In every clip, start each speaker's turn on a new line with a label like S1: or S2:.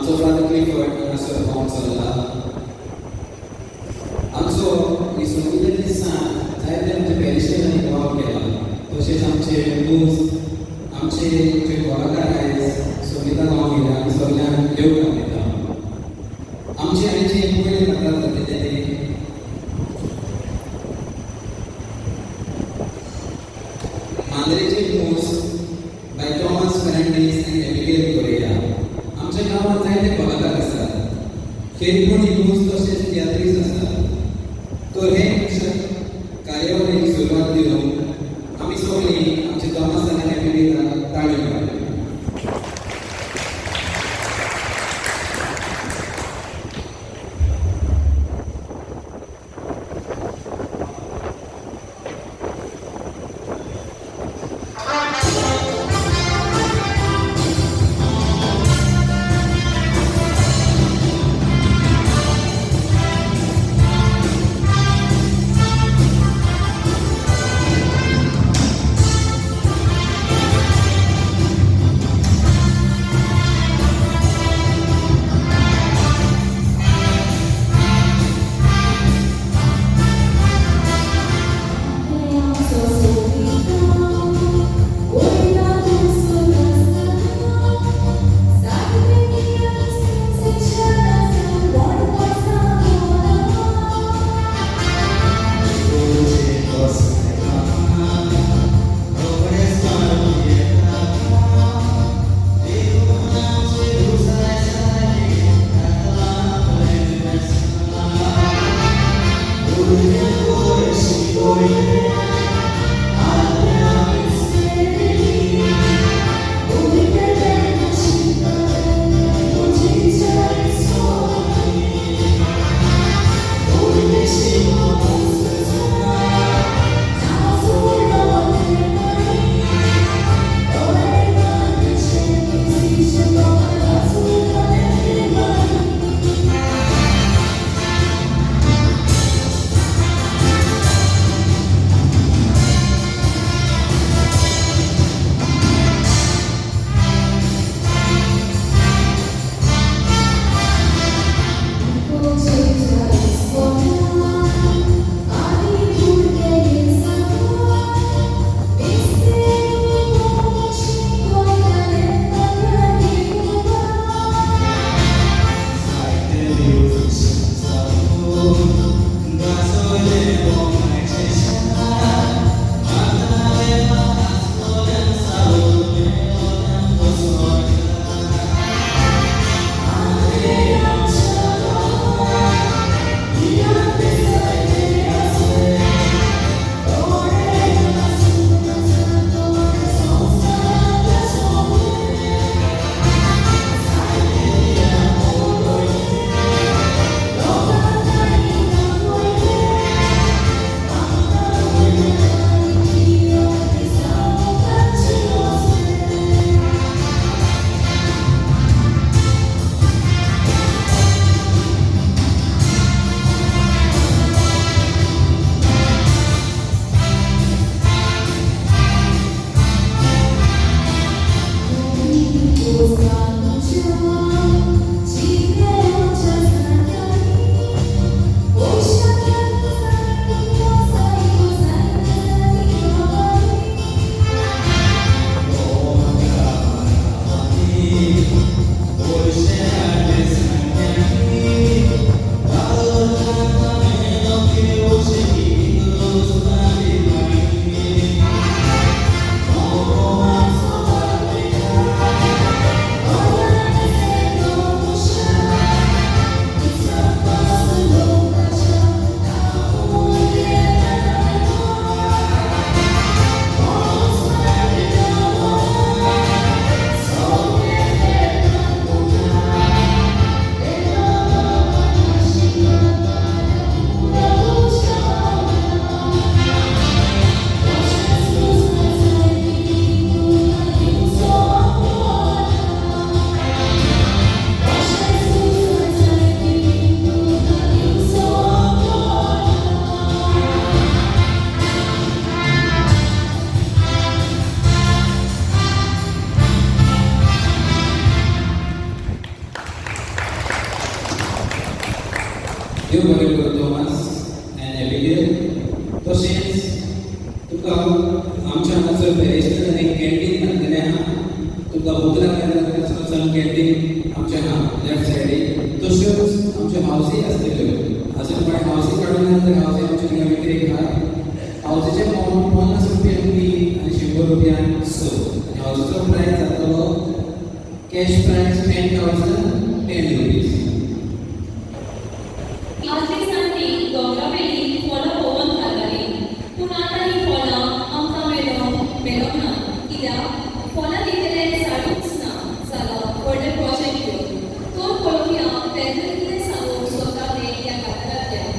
S1: आमचो father Clifford हांगासर पावूंक चल्ला. आमचो ही संगीताची सांत जायते आमच्या पॅरिशनांनी वावर केला. तशेंच आमचे मूज, आमचे जे कलाकार आयज संगिता गांव गेले, आमी सगल्यांक येवकार दिता. आमची आयची पयली कातार जातली ती मांद्रेची मूज बाय थॉमस फेर्नांडीस आनी एबिगेल कोरेया. आमच्या गांवांत जायते कलाकार आसात, खेरीपणी मूज तशेंच तियात्रीस आसात. तर हे कार्यावळीक सुरवात दिवन आमी सगळीं आमच्या थॉमस आनी एबिगेलाक ताळयो मारया. देव बरें करूं थॉमस एन्ड एबिगेल. तशेंच तुका आमच्या हांगासर बॅरिस्टर आनी कॅन्टीन घातलेलें आहा. तुका भूक लागल्या जाल्यार वचून कॅन्टीन आमचें आहा लेफ्ट सायडीक. तश्योच आमच्यो हावसी आसतल्यो. अजून कोणें हावसी काडूंक ना जाल्यार हावसी आमचे कडेन विक्रेक आहा. हावजीचे 50 रुपयान 3 आनी 100 रुपयान 6 आनी हावजीचो प्रायस जातलो कॅश प्रायस 10,010 रुपीज.
S2: आदले दिसांनी दोंगरावेली फळां पळोवन खातालीं, पूण आतां हीं फळां आमकां मेळोंक मेळोंक ना, कित्याक फळां दितले झाडूच ना जालां. व्हडलें प्रोजेक्ट घेवन तर पळोवया पेडणे कितें सांगूंक सोदता तें ह्या कातारांतल्यान.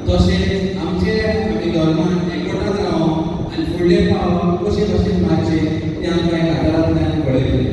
S1: तशेंच आमचे आमी धर्मान एकवटान रावप आनी फुडले पावल कशे भशेन मारचे तें आमकां ह्या कातारांतल्यान कळयलें.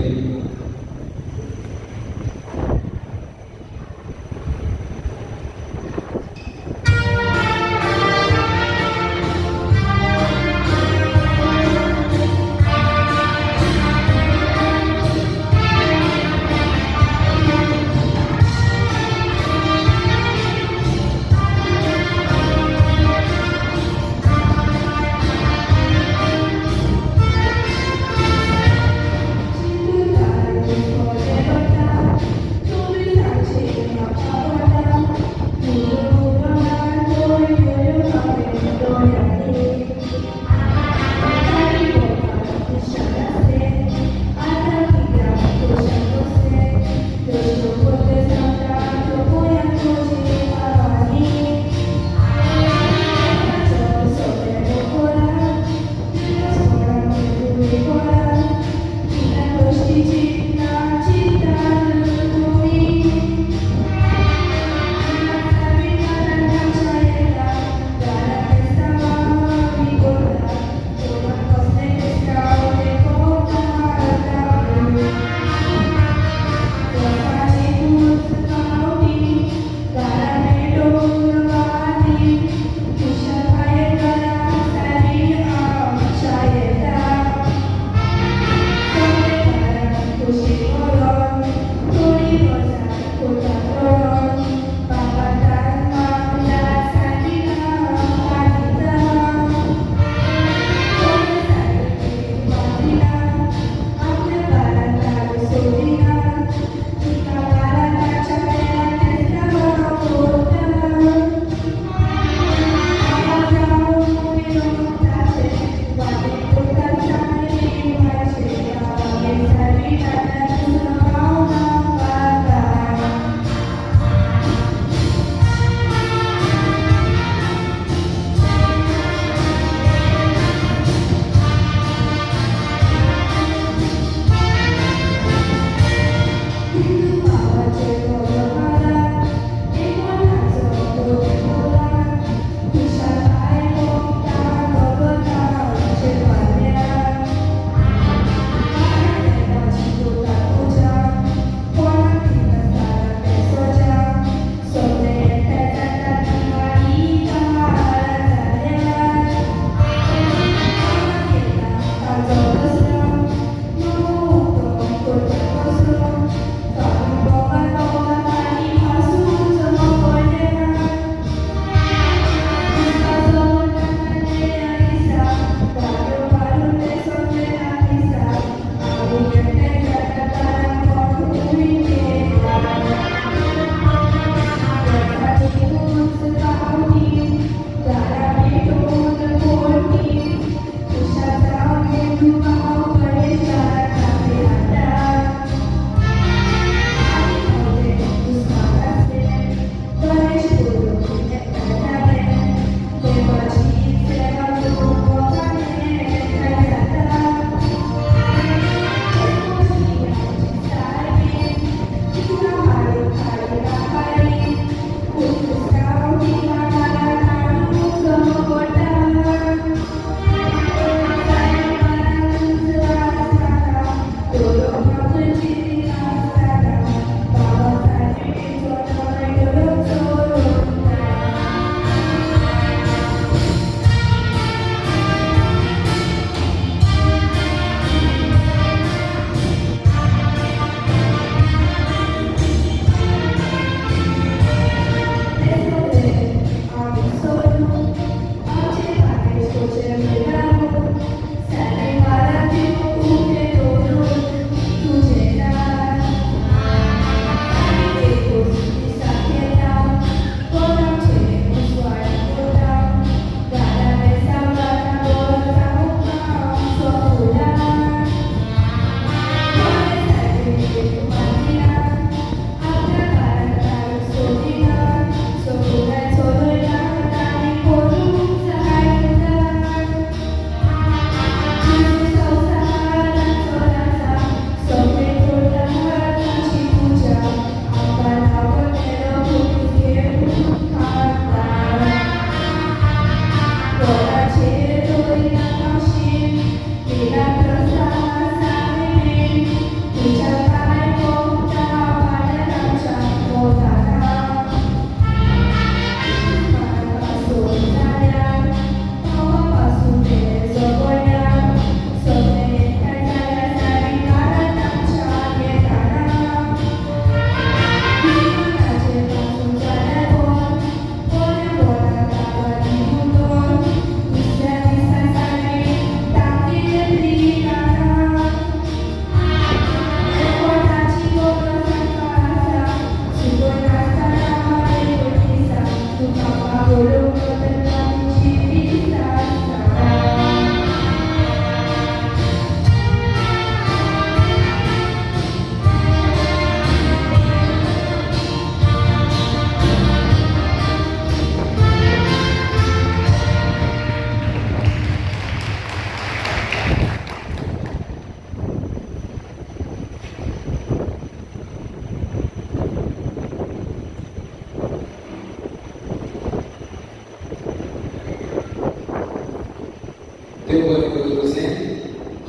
S1: देव बरें करूं रुसें.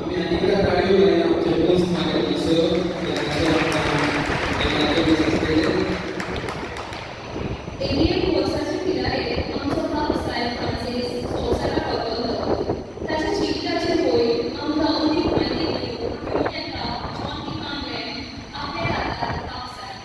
S1: आमी आनी एकदां ताळयो मारया आमचे मूज मागीर सर आमकां दीस आसतले.
S2: 88 वर्साचे पिरायेर आमचो बाप सायब फ्रांसीस संवसाराक वतलो. ताच्या जिविताचे वयर आमकां अदीक म्हायती घेवन येता जॉन टी मांद्रे आपल्या हातार बाप सायब.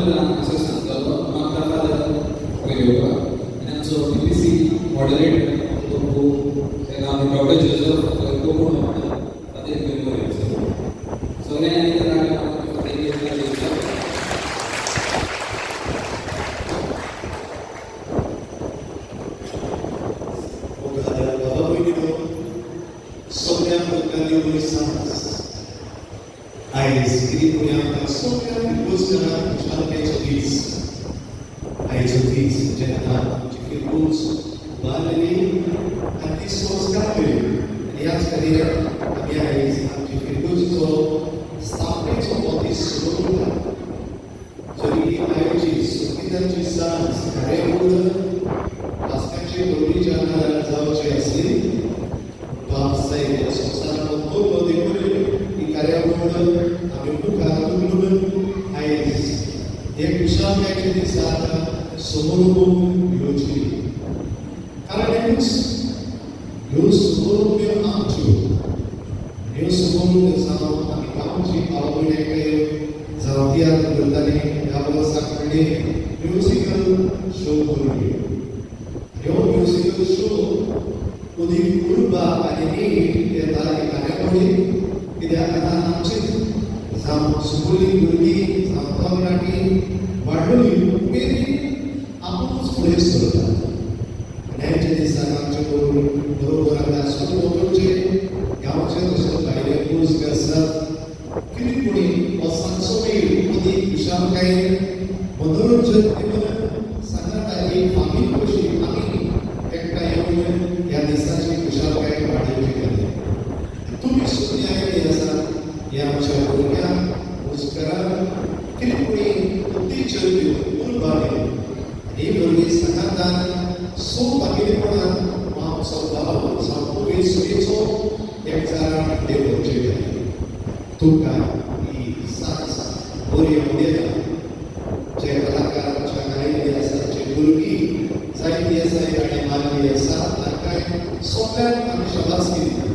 S1: उतरां हांगासर सांगतलो. मागता फादर वयर येवपाक. आनी आमचो पीपीसी मॉडरेटर पप्पू, ताका आमी डॉक्टर जोजफ कोकण म्हणटा, फादर वयर येवचो. सगळ्यांनी ताका फादर येवचो.
S3: बाबा भयणीनो, सगळ्या भुरग्यांनी वयर सांज. आयज कितें करूया, आमकां सगळ्या फिरगोजकारांक खुशालकायेचो दीस. आयचो दीस जेन्ना आमची फिरगोज उबारलेली आनी ती संस्कार केली आनी ह्याच खातीर आमी आयज आमची फिरगोजीचो स्थापनेचो हो दीस सुरू करता. जरी आयची संगिताची सांज कार्यावळ पास्काचे बरोबरीच्या आदारार जावची आसली, बाप साहेब संवसाराक कोरलो देखून ही कार्यावळ आमी मुखार उखलून आयज हे खुशालकायच्या दिसाक समोर येवची. कारण एकूच, ह्यो समोरम्यो आमच्यो. ह्यो समोरम्यो जावं आमी गांवची बाबा एकठांय जावं तियात्र करताली, ह्या वर्साक म्हणलें म्युजिकल शो करूया. ह्यो म्युजिकल शो अदीक उर्बा आनी नीट येता हे कार्यावळीक, कित्याक आतां आमची जावं सुपुल्ली भुरगीं जावं तरणाटीं वाडलेली उमेदीन आपुणूच फुडें सरतात. आनी आयच्या दिसाक आमचे बरोबर बरोबर हांगा सरभोंवतणचे गांवचे तशेंच भायले पुरुष आसात. कितें कोणी हो सांजचो वेळ अदीक खुशालकायेन मनोरंजन दिवन सांगाता एक फामील कशी आमी एकठांय येवन ह्या दिसाची खुशालकाय वाडोवची खातीर तुमी सगळीं आयिल्लीं आसा. ह्या आमच्या भुरग्यांक मुस्करांक कितें कोणी उत्तेजन दिवन, उर्बा दिवन आनी ही भुरगीं सांगातान सौभाग्यपणान आमचो भाव जावं तुवें सुयेचो एकचारान फुडें व्हरचे खातीर तुमकां ही सांज बरी उलयता. जे कलाकार आमच्या आयिल्ले आसा, जे भुरगीं जायतीं आसा, गाणी मारली आसा, तांकां सगळ्यांक आमी शाबासकी दिता.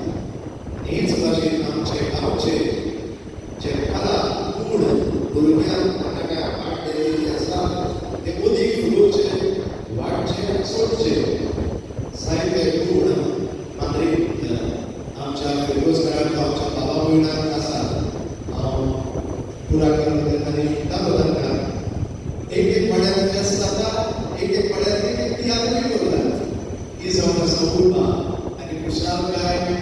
S3: आनी हेच भाशेन आमचे गांवचे जे कला गूण भुरग्यांक तांकां पाठ दिल्ली आसा, ते अदीक फुलोवचे, वाडचे, चडचे. जायते गूण मांद्रेक आमच्या फिरगोजकारांक, आमच्या बाबा भयणांक आसा. हांव पुरा करून तेन्ना म्हणटालो तांकां, एक एक वाड्यार फेस्त जाता, एक एक वाड्यार एक एक तियात्रूय करतात. ही जावन आसा उर्बा आनी खुशालकाय आनी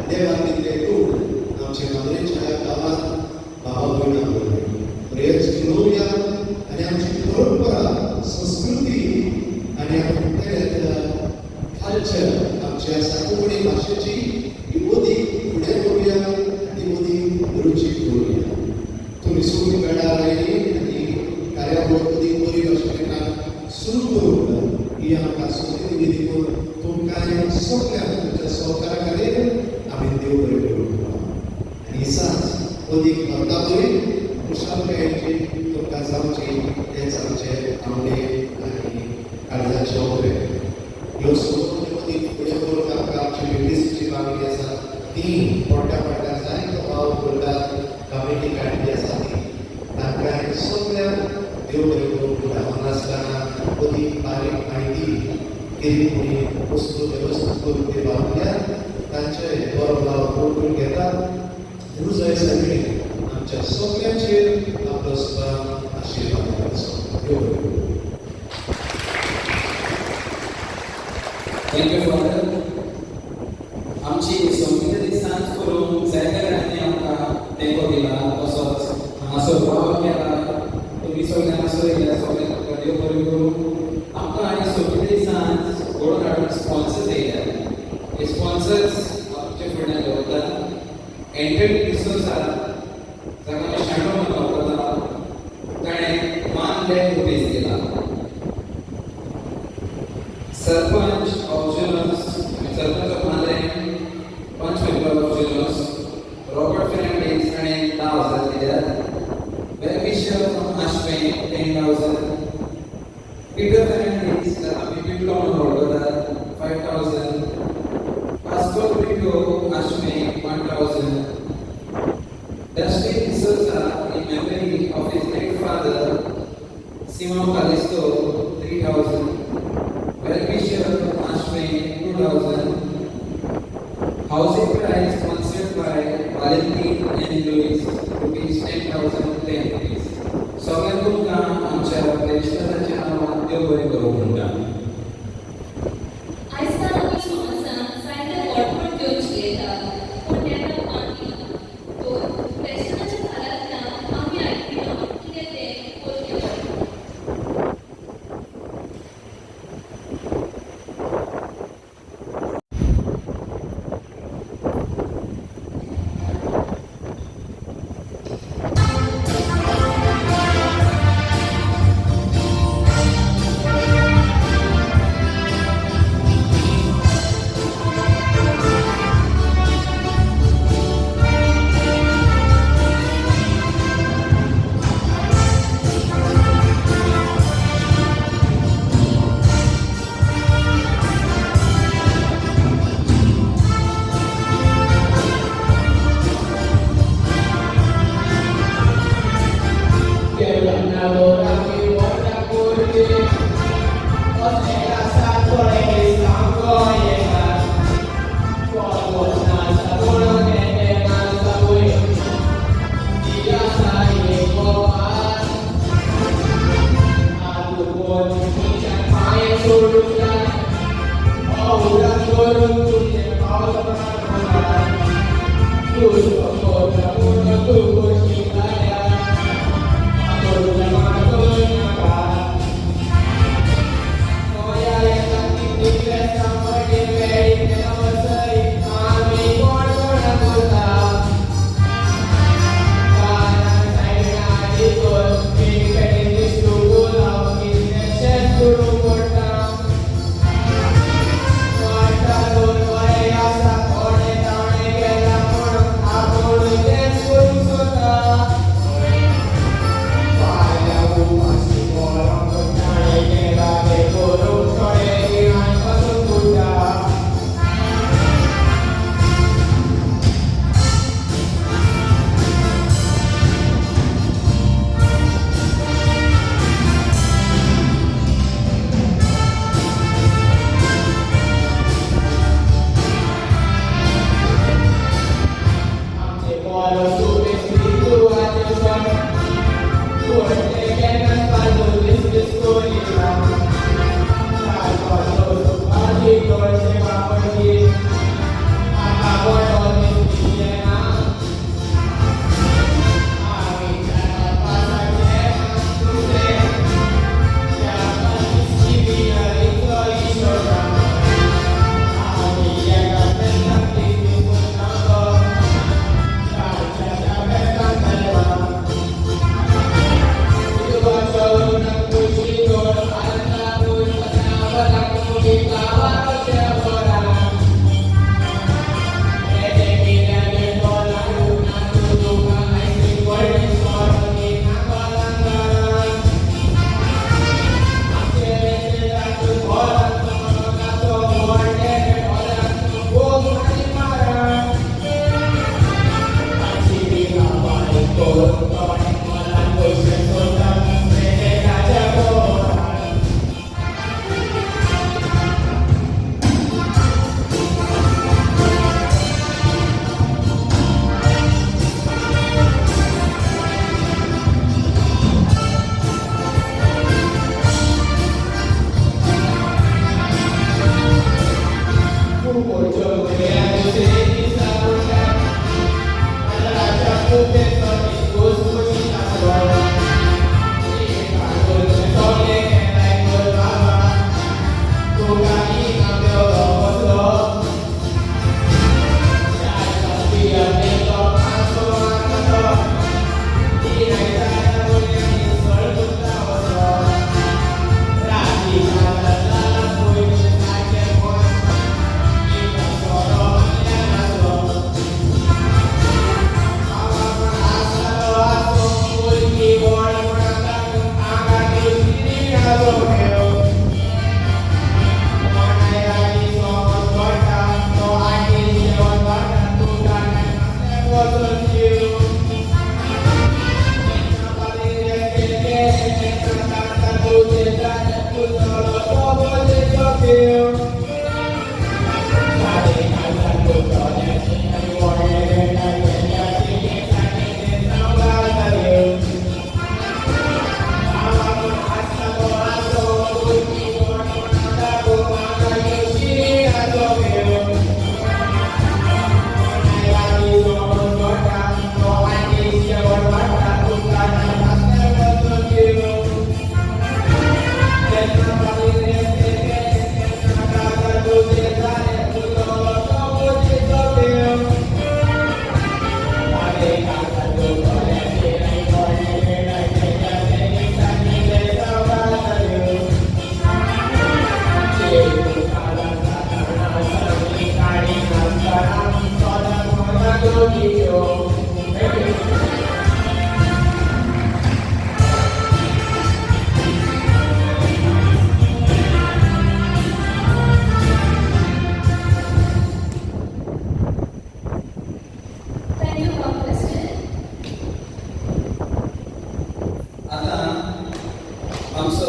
S3: देवान दिल्ले गूण आमच्या मांद्रेच्या गांवांत बाबा भयणां बरोबर बरेच फुलोवया आनी आमची परंपरा, संस्कृती आनी कल्चर आमची आसा कोंकणी भाशेची, ही अदीक फुडें व्हरूया आनी ती अदीक रुचीक दवरुया. तुमी सगळीं वेळार आयली आनी कार्यावळ अदीक बरी भाशेन सुरू करूंक ही आमकां संदी दिली देखून तुमकां सगळ्यांक तुमच्या सहकारा खातीर आमी देव बरें करूं. आनी ही सांज अदीक भरता बरी खुशालकायेची तुमकां जावची तेच आमचे आवडे आनी काळजाचे ओपे. ह्यो सगळ्यो अदीक फुडें व्हरूंक आमकां आमची पीपीसीची मागणी आसा, ती पोड्ड्या पडट्या जायतो वावर करतात. कमिटी काडली आसा ती, तांकां सगळ्यांक देव बरें करूं. नासतना अदीक बारीक म्हायती कितें कोणी वस्तू वेवस्थीत करून ते वापरल्यात, तांचे बरो लाव करून घेतात. रुजाय सगळी आमच्या सगळ्यांचेर आपलो सुद्दां आशिर्वाद करचो. देव बरें करूं.
S1: Thank you father. आमची संगीताची सांज करूंक जायत्या जाणांनी आमकां तेंको दिला, तसोच हांगासर वावर केला. तुमी सगळे हांगासर येयल्या, सगळ्यांक देव बरें करूं. आमकां आनी संगीताची सांज घडोवन हाडून स्पॉन्सर्स येयल्या. हे स्पॉन्सर्स आमचे फुडल्यान दवरता. एंटनी डिसोजा, जाका आमी शाणो म्हणून वळखता, ताणें 1 लाख रुपीज दिला. Sarpanch of Junos, Sarpanch of Mandrem, Panch member of Junos, Robert Fernandez हाणें 10,000 दिल्यात. Well wisher from Ashwem 10,000. Peter Fernandes, ताका आमी पिटलो म्हणून वळखतात, 5,000. Pascal Brito, Ashwem, 1,000. Dustin D'Souza, in memory of his late father, Simão Calisto 3,000, well wisher Ashwin 2,000. Housing prize sponsored by Valentin and Louis rupees 10,010 rupees. सगळ्यांक तुमकां आमच्या क्रिस्तानाच्या नांवान देव बरें करूं म्हणटा.
S2: आयज आमी समाजांत जायते व्हडपण घेवन जियेतात, पूण नेटाक मान दिना. तर क्रिस्तानाच्या दारांतल्यान आमी आयकुया कितें तें पोरकें व्हडपण.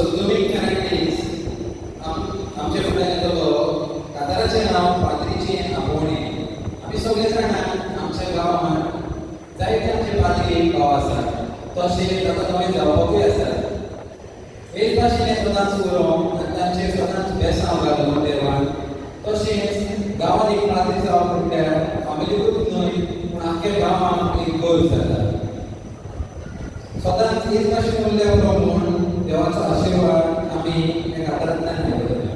S1: दोमीक फेर्नांडीस आमचे फुड्यान येतलो. काताराचें नांव पाद्रीचें आपोवणें. आमी सगळे जाणां, आमच्या गांवांत जायते आमचे पाद्री भाव आसात, तशें ताका नवे जावपाकूय आसात. हेच भाशेन सदांच उरोवंक आनी तांचेर सदांच बेसांव घालून देवान. तशेंच गांवांत एक पाद्री जावप म्हटल्यार फामिलीकूच न्हय, पूण आख्ख्या गांवांत एक गरज जाता. सदांच हेच भाशेन उरल्या पुरो म्हूण देवाचो आशिर्वाद आमी ह्या कातारांतल्यान मेळटले.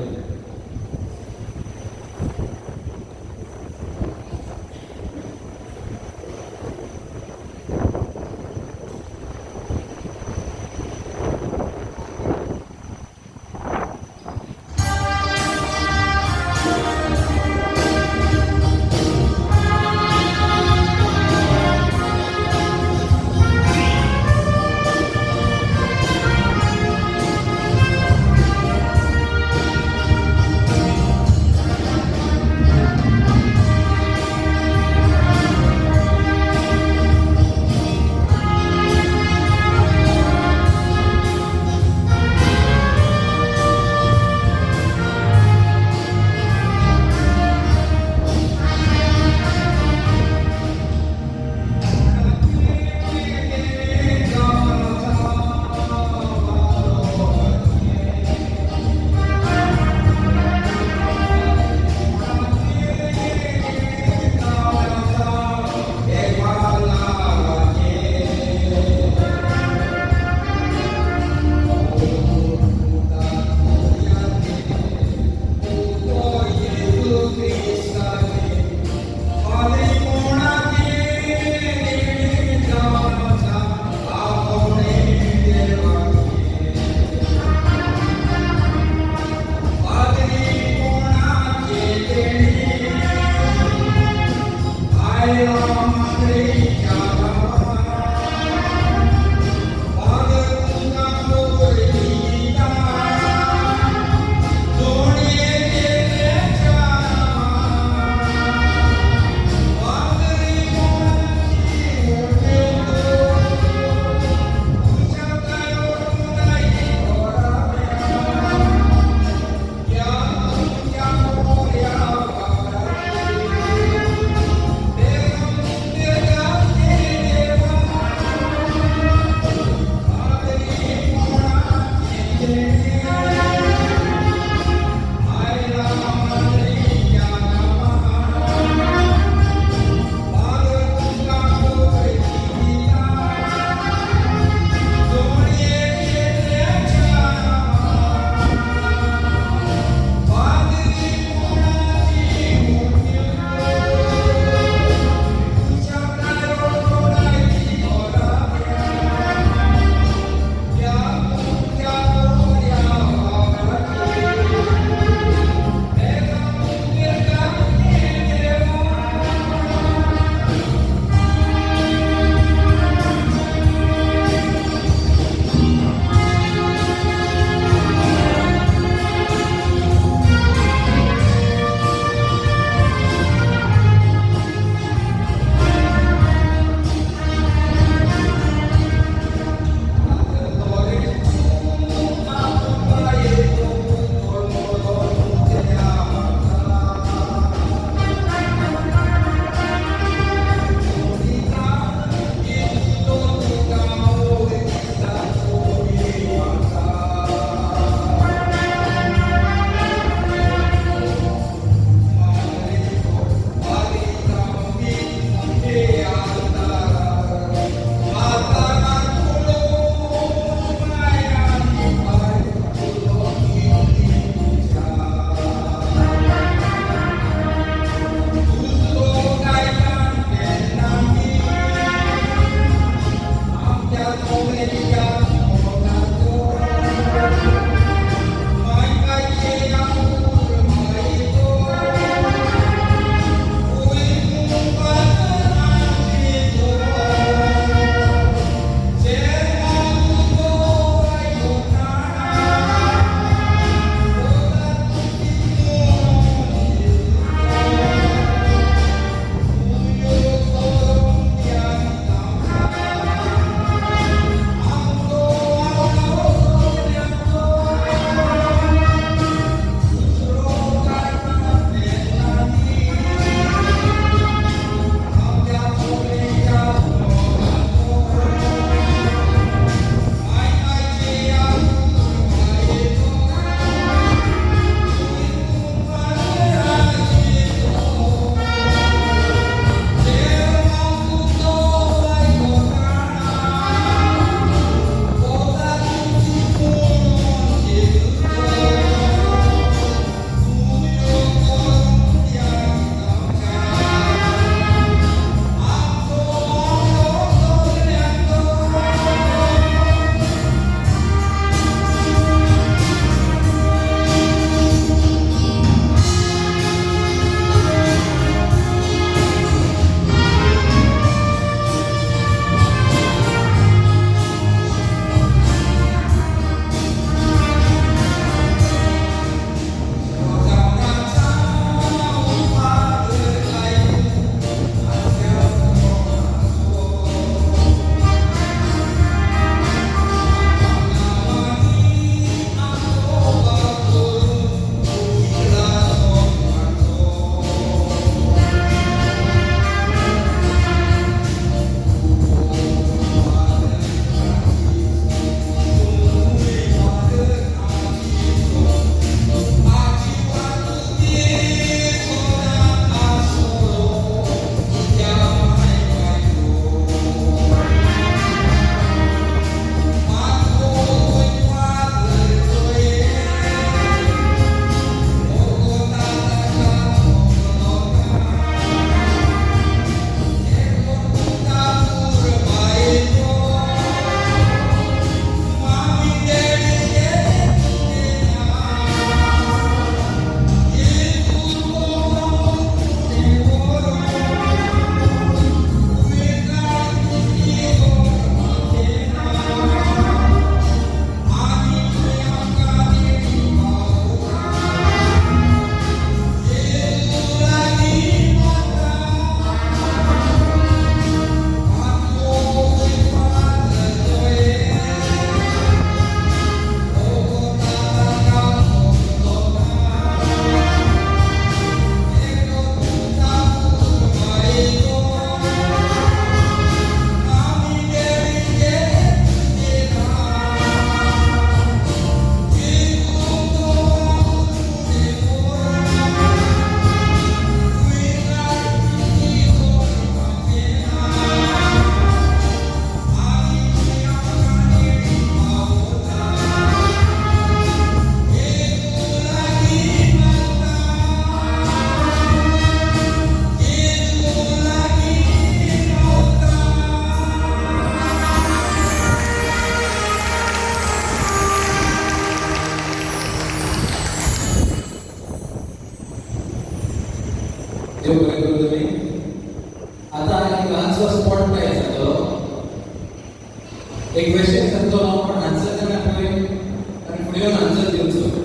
S1: दिवचो.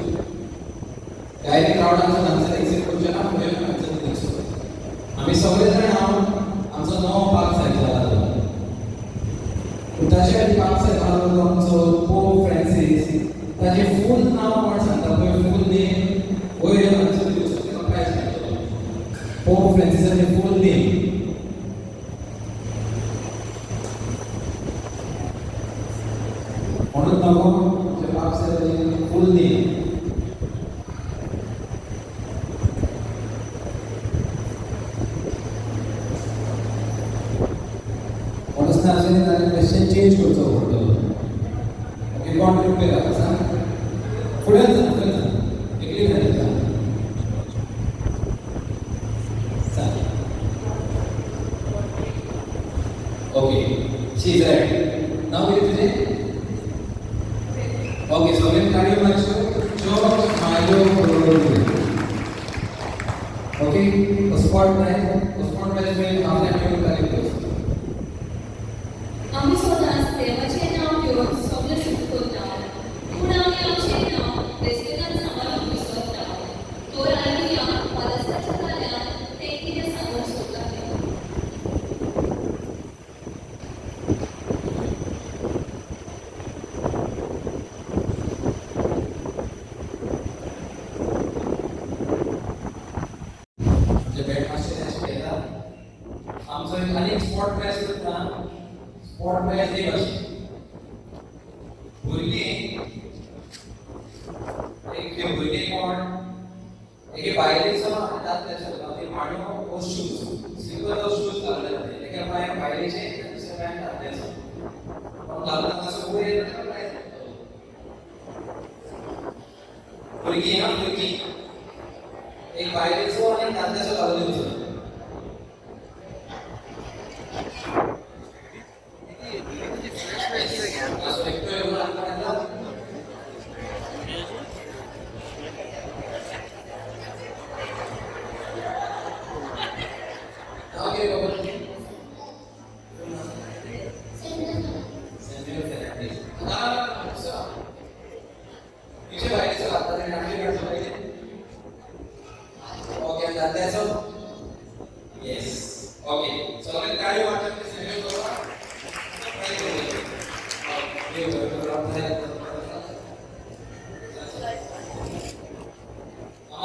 S1: डायरेक्ट क्रावडांचो आन्सर एक्सेप्ट करचो ना, फुडें आन्सर दिवचो. आमी सगळे जाण आमचो नवो पाक साहेब जाला तो. पूण ताचे आदी पाक साहेब आसलो तो आमचो पोप फ्रांसीस. ताचें फूल नांव कोण सांगता पळय? फूल नेम वयर येवन आन्सर दिवचो, ताका प्रायज मेळटलो. पोप फ्रांसीसाचें फूल नेम. म्हणून नको आमच्या पाप साहेबाचें फूल नेम. कोणूच ना अशें जाल्यार क्वेश्चन चेंज करचो पडटलो. ओके, कोण प्रिपेर आसा सांग. फुडें वचा, फुडें वचा. एकली जाय तुका. सांग. Okay, she is right. नाव कितें तुजें? ओके, सगळ्यांनी ताळयो मारच्यो. George Mario Bergoglio. Okay, spot prize, spot prize मेळून आपल्या मेळून तारीख दिवचो.
S2: आमी सदांच देवाचें नांव घेवन सगळें सुरू करता, पूण आमी आमचें नांव रेस्पेदान सांबाळूंक विसरता. तर आयकुया पालस्ताच्या जाल्यार तें कितें सांगूंक सोदता तें.
S1: आमचे बँड मास्टर अशें घेता. आमचो एक आनी स्पॉट प्रायज करता. स्पॉट प्रायज एक अशें भुरगीं, एक भुरगीं कोण एके बायलेचो आनी दादल्याचो ते मांडो वो शूज, स्लिपर वो शूज घालले. एका पांयान बायलेचे आनी दुसऱ्या पांयान दादल्याचो. कोण घालून हांगासर वयर येता ताका प्रायज मेळटलो. भुरगीं हा, भुरगीं एक बायलेचो आनी दादल्याचो घालून दिवचो. असो एकटो येवन आमकां येता. नाव कितें बाबा तुजें? सॅम्युअल फेर्नांडीस. ना, दुसरो. तुजे बायलेचो घातला तेणें, आमचे घालचो पयलीं. ओके, आनी दादल्याचो? येस. ओके, सगळ्यांनी ताळयो मारच्यो सॅम्युअल बाबा. देव बरें करूं.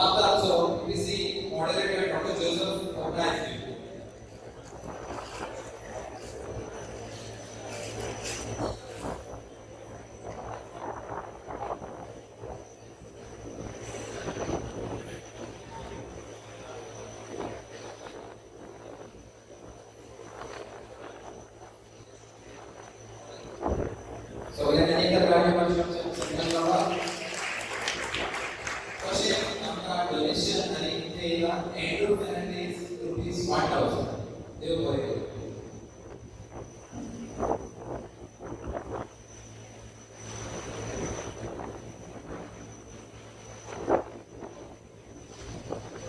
S1: आतां आमचो PC moderator doctor Joseph prize दिवपी. सगळ्यांनी एकदा ताळयो मारच्यो आमच्या सॅम्युअल बाबा. तशें आमकां डोनेशन आनी कितें येयलां, एंड्रू फेर्नांडीस ₹1000. देव बरें करूं.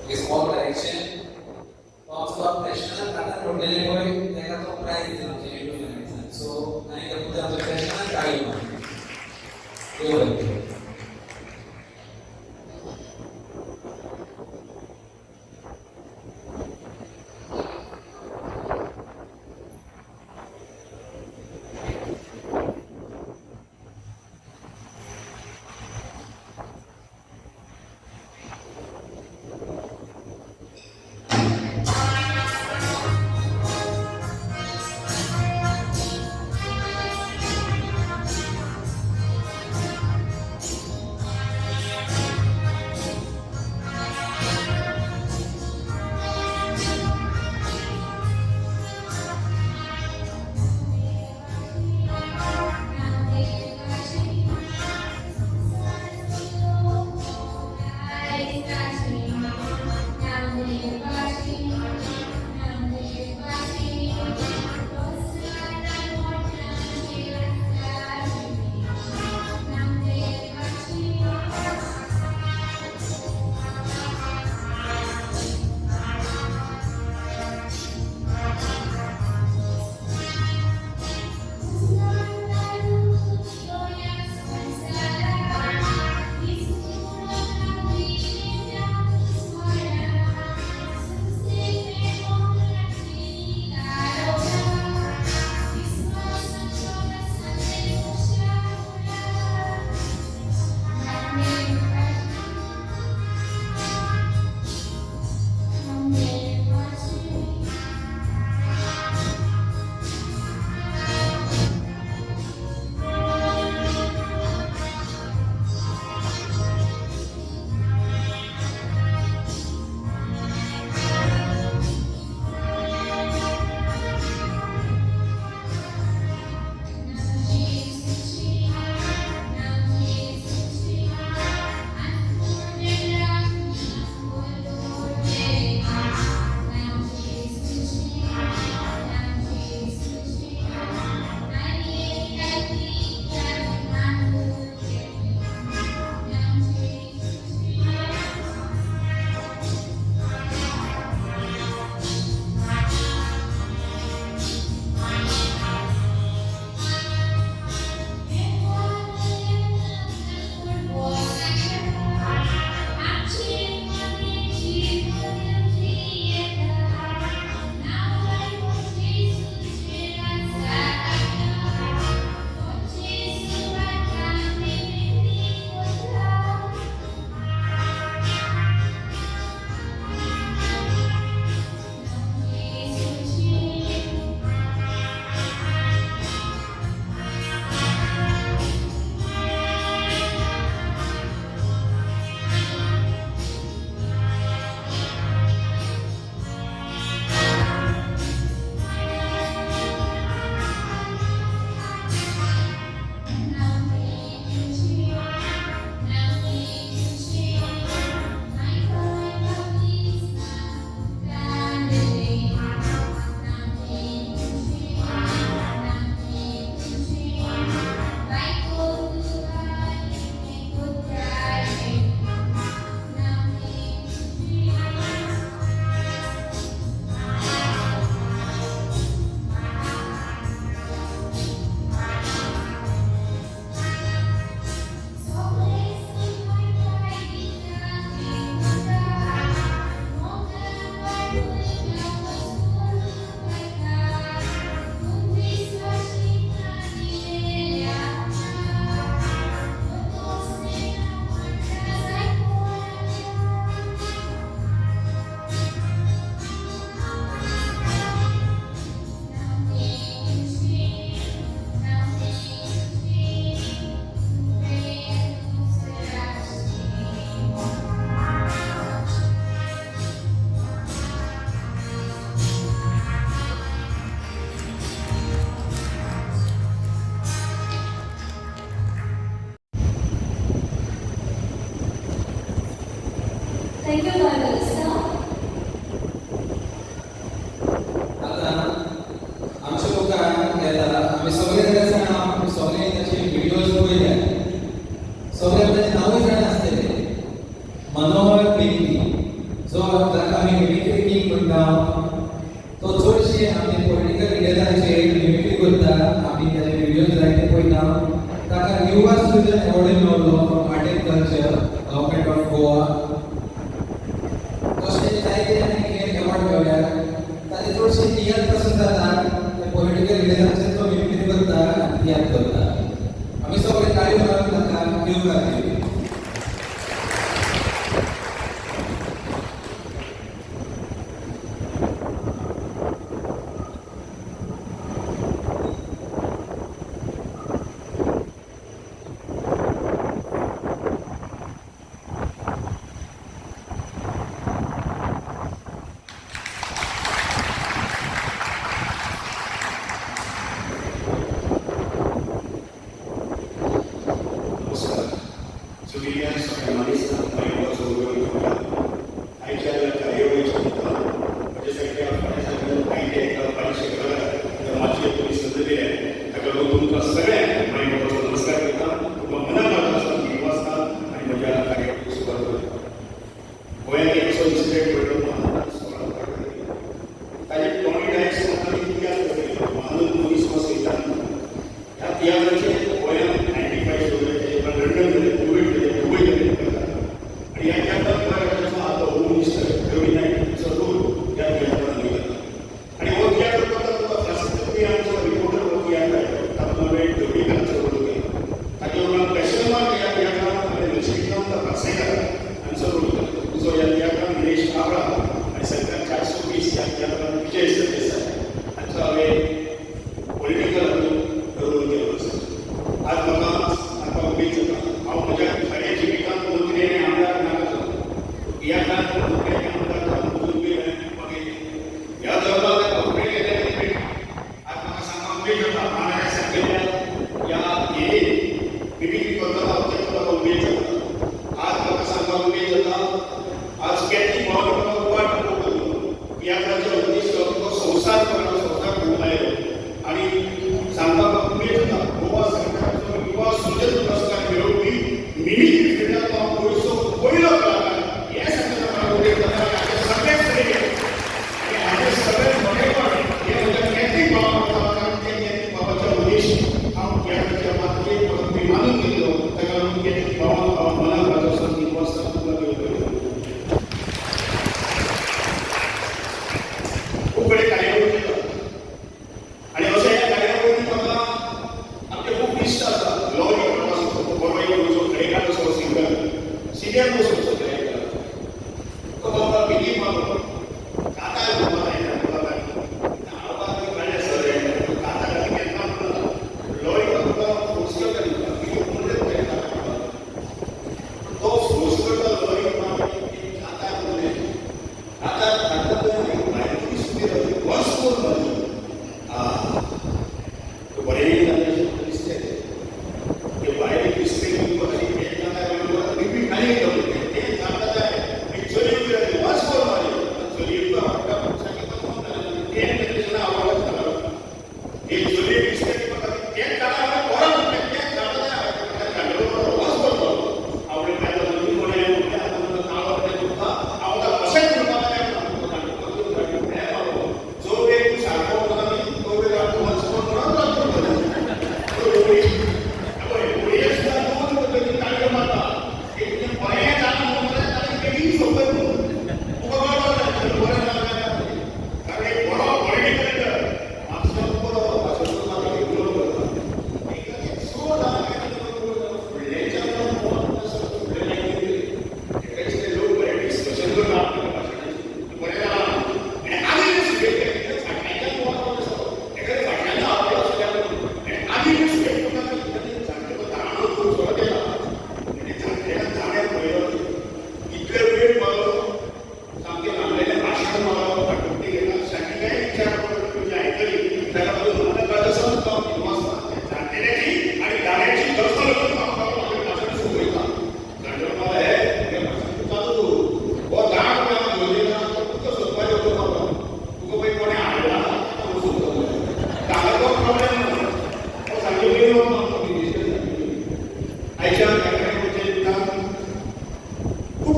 S1: Okay, small correction. तो आमचो प्रॅशनान कार्डार पडलेले पळय, ताका तो प्रायज दिला आमच्या एंड्रू फेर्नांडीसान. सो आनी त्या मुद्दाम आमच्या प्रॅशनान ताळयो मार. देव बरें करूं.
S2: Thank you बाय.
S1: आतां आमच्या मुखार येता, आमी सगळे जाणा, आमी सगळे ताचे व्हिडियोज पळयल्यात, सगळे ताचे नांवूय जाणा आसतले, मनोहर बेंगी, जो जाका आमी मिमिक्री किंग म्हणटा. तो चडशे आमी पॉलिटिकल लिडरांचेर मिमिक्री करता. आमी ताचे व्हिडियोज जायते पळयता. ताका युवा सृजन अवॉर्डूय मेळ्ळो from Art and Culture, Government of Goa. तशें जायते आनी अवॉर्ड मेळ्ळ्यात. ताचे चडशे तियात्र पासून जातात. ते पॉलिटिकल लिडरांचेर तो मिमिक्री करता आनी तियात्र करता. आमी सगळे ताळयो मारून ताका येवकार दिवया.
S4: नमस्कार. जुलिया सगळ्या माईबाचो उलोवप. आयच्या ह्या कार्यावळीच्या निमतान म्हज्या सारक्या फाटल्या सारक्या जायते एका बारीकशे कलाकार त्या माचयेर तुमी संद दिल्या, ताका लागून तुमकां सगळ्यांक माई बाबाचो नमस्कार करता. तुमकां मनात आसतना वाचता आनी म्हज्या कार्यावळीक सुरवात करता. गोंयांत एक असो इन्सिडंट घडलो, महानंद 16. ताजे टॉनी डायस म्हणटा तियात्र बरयलो, महानंद मनीस हो सैतान. ह्या तियात्राचे गोंयांत 95 शो जाले. ताजे उपरांत लंडन जाले, कुवेट जाले, दुबय जाले आनी ह्या तियात्राक गोंय राज्याचो आदलो होम मिनिस्टर रवी नायक हांचो रोल ह्या तियात्रान दाखयला. आनी हो तियात्र करता तुका फ्रांसीस आमचो रिपोर्टर हो तियात्र आयलो. तातूंत हांवें ढवळीकाराचो रोल केलो. ताचे उपरांत पॅशनमार्क ह्या तियात्रान हांवें लक्ष्मीकांत पार्सेकार हांचो रोल केलो. तुजो ह्या तियात्रान दिनेश काब्रा आनी सरकार 420 ह्या तियात्रान विजय सरदेसाय हांचो हांवें पॉलिटिकल रोल केलो आसा. आज म्हाका सांगपाक उमेद जाता, हांव म्हज्या खऱ्या जिवितांत मंत्री आनी आमदार नाका जालो. तियात्रांत मंत्री आनी आमदार जावन म्हजो उमेद हांवें बघितली. ह्या जल्माक ताका फुडें गेल्ले. आज म्हाका सांगपाक उमेद जाता, मानाच्या सारकेल्या ह्या एरियेत मिमिक्री करतना अत्यंत म्हाका उमेद जाता. आज म्हाका सांगपाक उमेद जाता, आज कॅथलीक भावान म्हाका उबार टाकलो. तियात्राचो उद्देश तो संवसार करलो, संवसार घेवन आयलो आनी सांगपाक म्हाका उमेद जाता, गोवा सरकाराचो युवा सृजन पुरस्कार मेळोवपी मिमिक्री फिल्डांत हांव गोंयचो पयलो कलाकार हें सांगतना म्हाका उमेद जाता. आनी हाचे सगळें श्रेय आनी हाचे सगळें मोठेपण हें म्हज्या कॅथलीक भावाक वता, कारण ते कॅथलीक भावाच्या उद्देश हांव तियात्राच्या मातयेक म्हाका मानून घेतलो. ताका लागून कॅथलीक भावांक हांव मनात म्हजो संगीत वाचता तुमकां घेवन खूब कडेन कार्यावळी जाता आनी अशा ह्या कार्यावळींनी म्हाका आमचे खूब इश्ट आसा. लॉरी म्हणून आसो, तो बरो एक गोंयचो खडेकार असो सिंगर, सिनियर मोस्ट असो गायक. तो म्हाका बिलीव मारलो, कांतार म्हणपाक जायना तुका. हांव काडले सर, कांतार केन्ना म्हणना. लॉरी तुका फोर्स करता, तुका बिलीव म्हणलें तुका कांतार म्हणपाक. तो फोर्स करता लॉरी, कांतार म्हणलें. कांतार काडटा पळय, भायर मनीस उबी रावली, वन्स मोर मारली. आं, बरें जालें अशें म्हाका दिसलें. ते भायर एक रिस्पेक्ट दिवपा खातीर तें कांतार रिपीट आनी एकदां म्हणलें. तें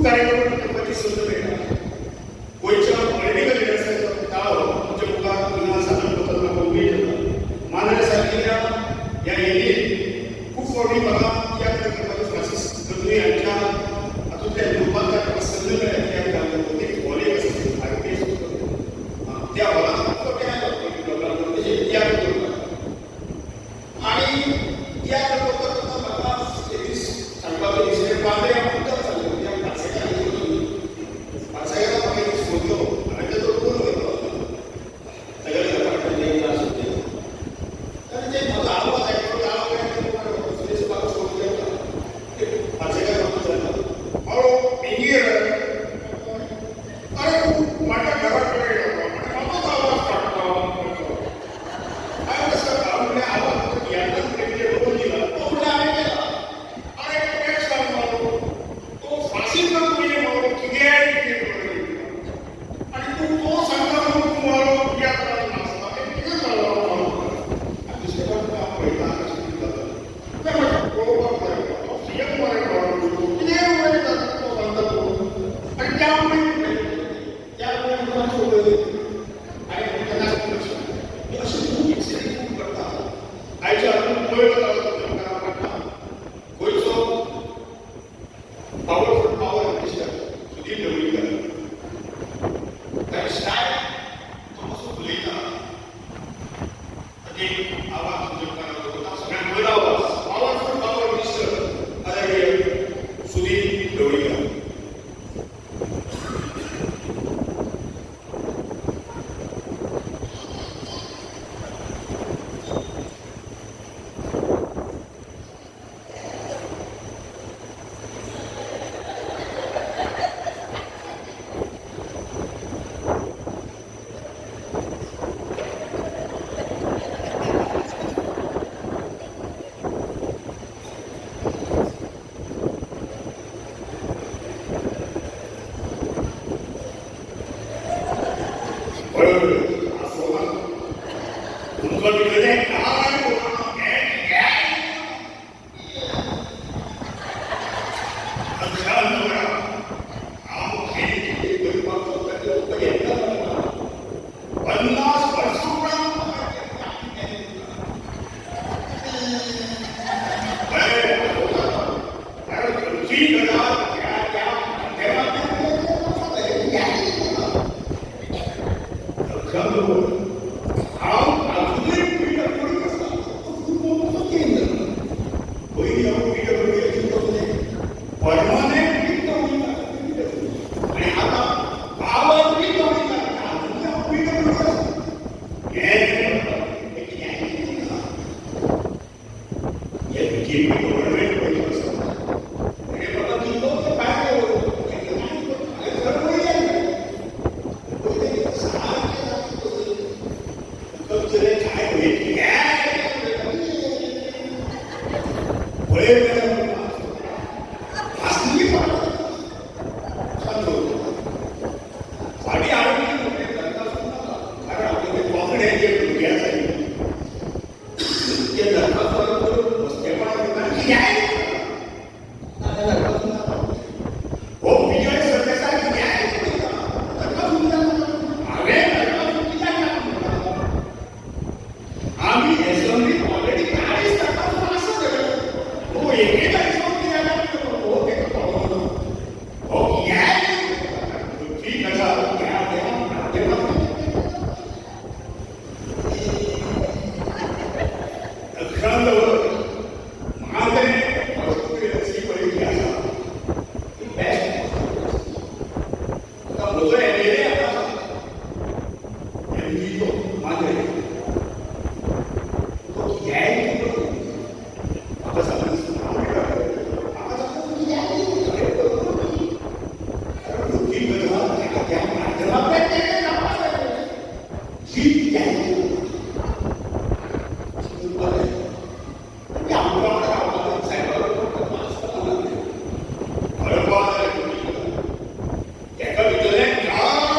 S4: कार्यक्रम करपाची संद मेळटा. गोंयच्या पॉलिटिकल लिडर्सांचो ताळो आमच्या मुखार हिंगा सादर करतना म्हाका उमेद जाता. मांद्रे सारकिल्ल्या ह्या एरियेत खूब फावटी म्हाका तियात्र करपाचो फ्रांसीस गजनी हांच्या हातूंतल्यान रुपांतर म्हाका संद मेळ्ळ्या. तियात्र घालून एक हॉल एक आसा आर पी एस, त्या हॉलान खूब फावटी आयलो लोकांक तशें तियात्र करपाक. आणि तियात्र करता करता म्हाका एक दीस सांगपाचो दिसलें, मांद्रे उदक चाललें त्या पार्सेकार, पार्सेकाराक म्हाका एक दीस फोन केलो. हांवें ताचो फोन घेतलो, सगळे घरा क्लास होते आनी ते म्हजो आवाज आयकलो, आवाज म्हाका फोन केला. ते पार्सेकार म्हाका विचारता, "हॅलो इंजिनियर, अरे तूं माझ्या घराकडे येतो आणि माझाच आवाज काढता." हांवें कसं, हांव म्हणलें, आवाज तियात्रान कितें बरोवन दिला. तो म्हणलें, हांवें केला. अरे एक सांग मारो, तो फांसी तुजें मारो, कितें कितें आणि तूं तो सांगता म्हणून तूं मारो तियात्रान नाचता, हें कितें जालां मारो? आनी दुसरे बाजून हांव पळयता कशें कितें जाता तें म्हाका पळोवपाक जाय. हांव सीएम मरे मारो, कितें उलयता तो सांगता तो. आनी त्यामुळे त्यामुळे मुलांचे उलयले आणि त्यांना लक्ष. हे असे खूप इन्सिडेंट खूप घडटा. आयच्या अजून पळयत रावता पडटा. गोंयचो powerful power minister Sudhir Dhavalikar, ताची स्टायल, तो कसो उलयता, ताचे आवाज तुमच्या मुखार दवरता. सगळ्यांत वयलो आवाज, पावरफुल पावर मिनिस्टर आदरणीय सुधीर ढवळीकर. हय, आसो ना तुमकां भितरलें काय खबर ना. लक्षात दवरा, हांव कितें करपाक सोदता तें तुमकां येता. 50 वर्सां उपरांत म्हाका कारण खंयचीय गजाल त्या त्या माध्यमांतल्यान लक्षात दवर, हांव अजुनूय पीडब्ल्यूडी आसा. तो चेंज जाता. पयलीं हांव पीडब्ल्यूडी आशिल्लो, तसलें परमनंट पीडब्ल्यूडी, आनी आतां पावर पीडब्ल्यूडी. अजुनूय हांव पीडब्ल्यूडी आसा. हें हे बीजेपी गव्हर्नमेंट पयलीं आसा. हें म्हाका कितलो ते भायर दवरलो. पयलीं सारकें तुमकां काय पळय आसली फाटीं हाडून कारण आपले ते कोंकणे जे भुरगे आसा ते धर्माचो मस्तेपणा करता. हो विजय सरदेसाय, हांवें कित्याक, आमी एसेंब्लीत ऑलरेडी 40 टक्का आसा. हो 41 कित्याक हो तेका कळना. हो खंयची गजाल त्या त्या माध्यमांतल्यान लक्षात दवर, मांद्रे कॉन्स्टिट्युएन्सी पळय जी आसा ती बेस्ट. आतां म्हजो एमएलए आतां एमजीचो मांद्रे, तो कित्याक म्हाका सांगता, म्हाका सांगता, कित्याक, कारण खंयची गजाल त्या त्या माध्यमांतल्यान तें जावपाक जाय. जी कित्याक करपाक जाय. ते आमकां वांगडा रावपाक जाय, सायबा बरोबर आसपाक जाय. अरे बाबा, तेका भितरल्यान काय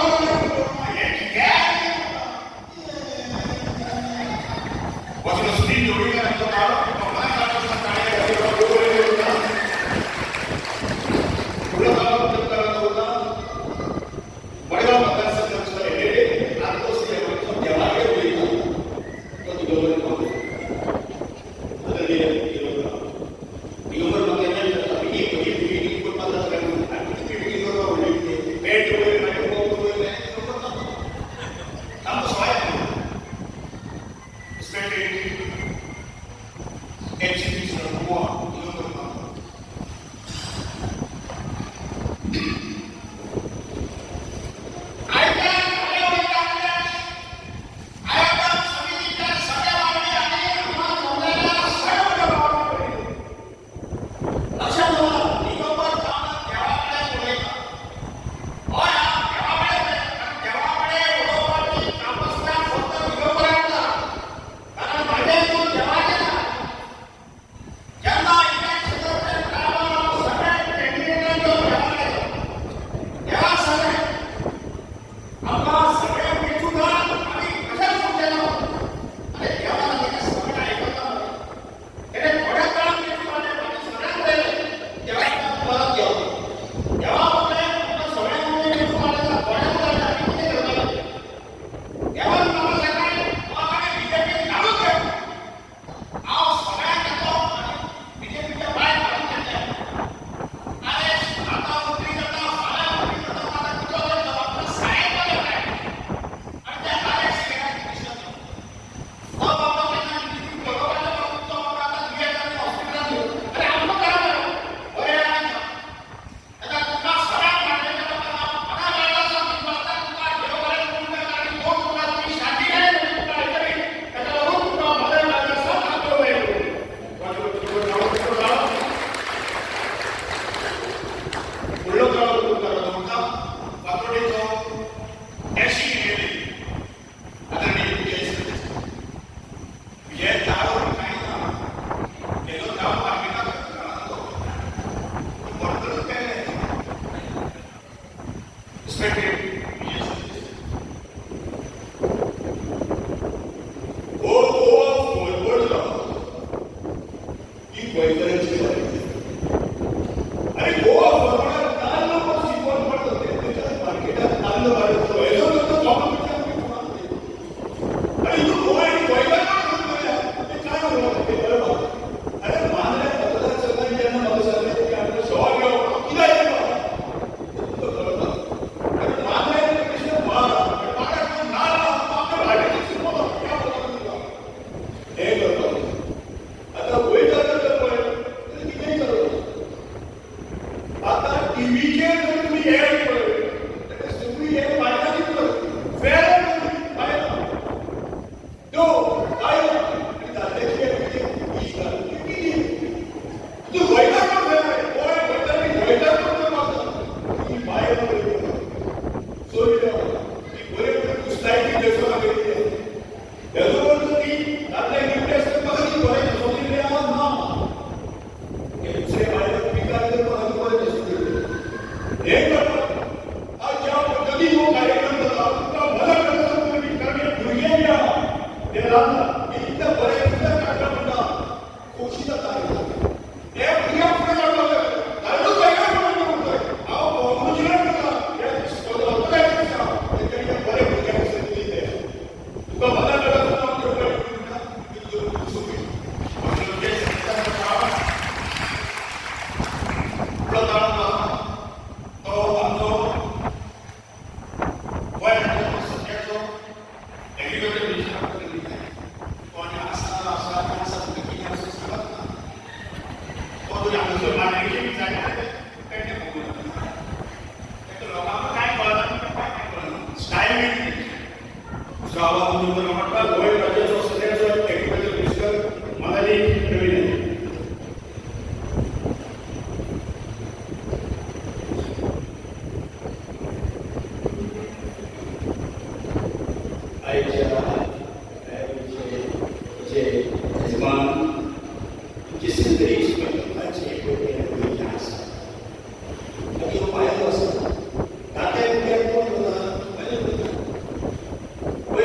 S4: पयर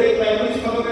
S4: एक प्रायमरी स्कुलाक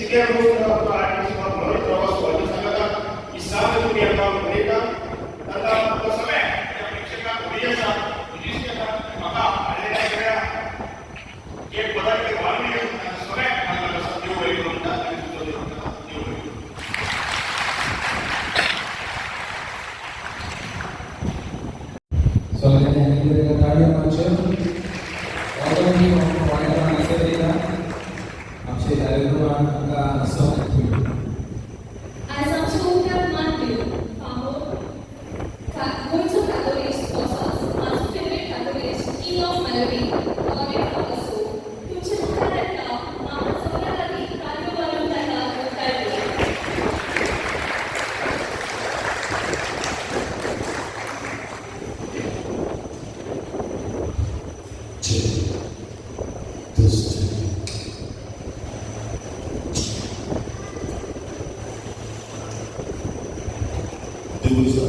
S4: कितल्या गोश्ट आर्टिस्ट म्हणून सांगता ही साथ तुमी आमकां उलयता ताका सगळ्या प्रेक्षकांक उडी आसा तुजीच आसा म्हाका हाडलेल्या सगळ्या एक पदार्थ वाडून सगळ्या देव बरें करूं म्हणटा आनी तुजो देव देव बरें करूं.
S1: सगळ्यांनी ताळयो मारच्यो. ऑलरेडी कोणाक आन्सर दिता आमचे कार्यक्रमाक आमकां सगळ्यांक.
S2: आयज आमच्या उपरांत मानल्यो फामोद गोंयचो कातोलीक तसोच म्हाजो फेवरेट कातोलीक king of melody Lauren Fracasso तुमच्या मुखार येता. मामा सगळ्या लागीं ताळयो मारून ताका येवकार दिया.
S3: Check. This check. देव.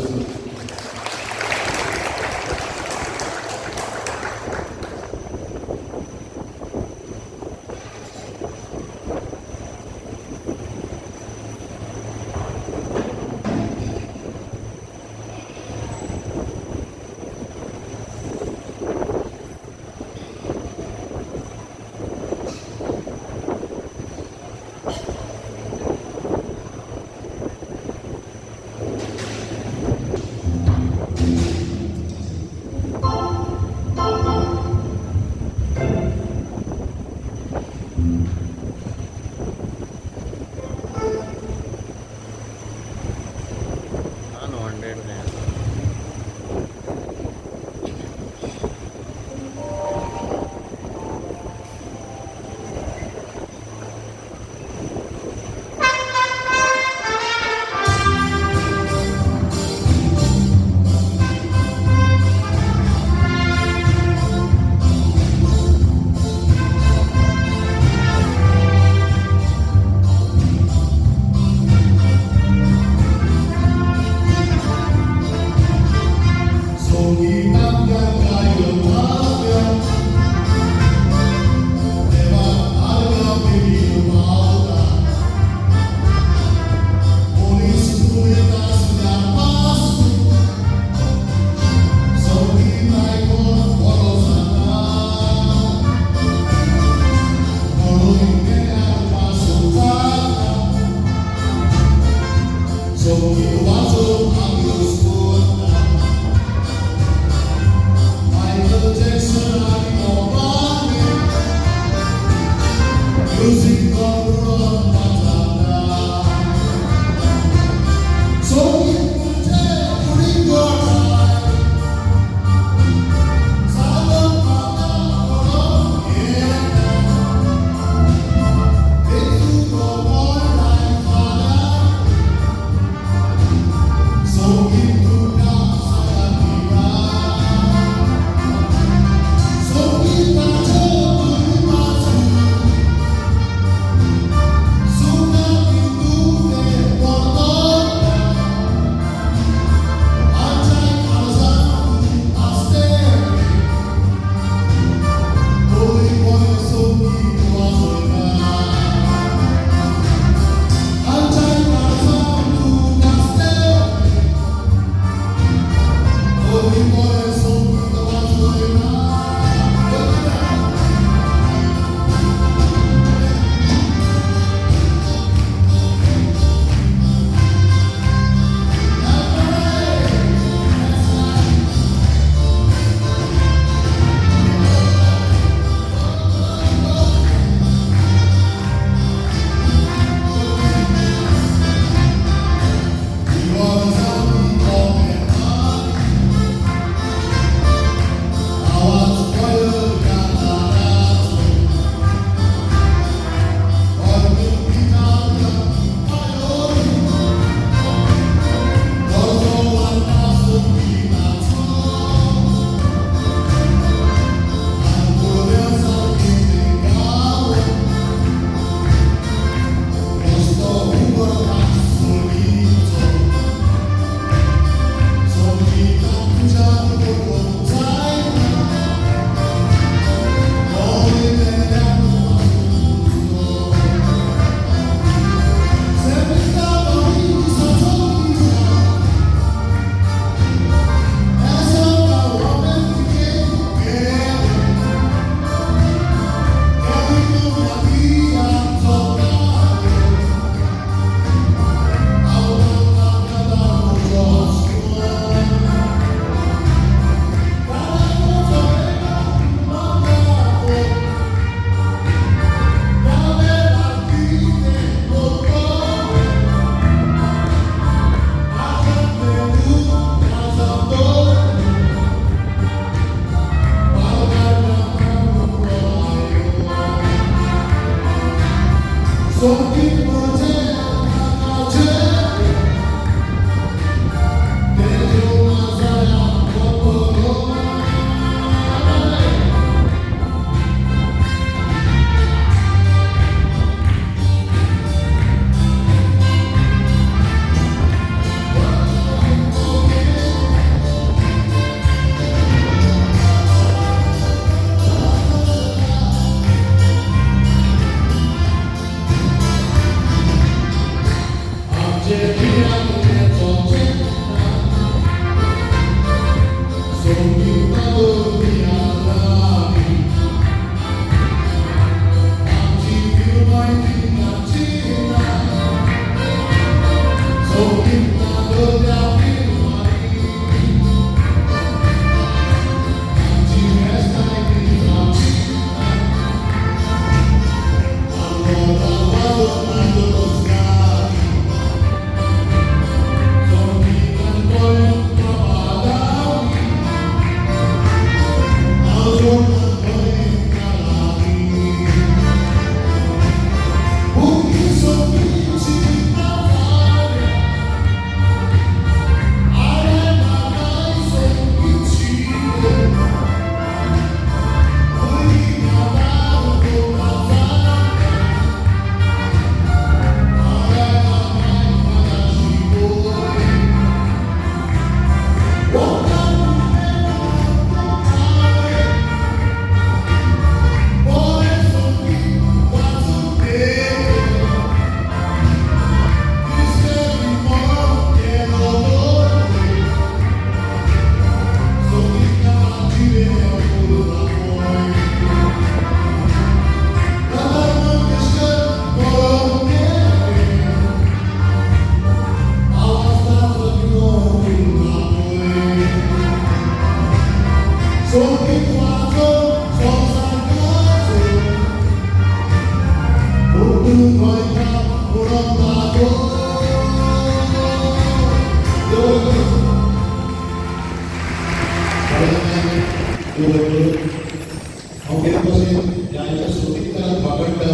S3: हांव कितें भशेन ह्या आयच्या सोंपीतकाराक वागडटा,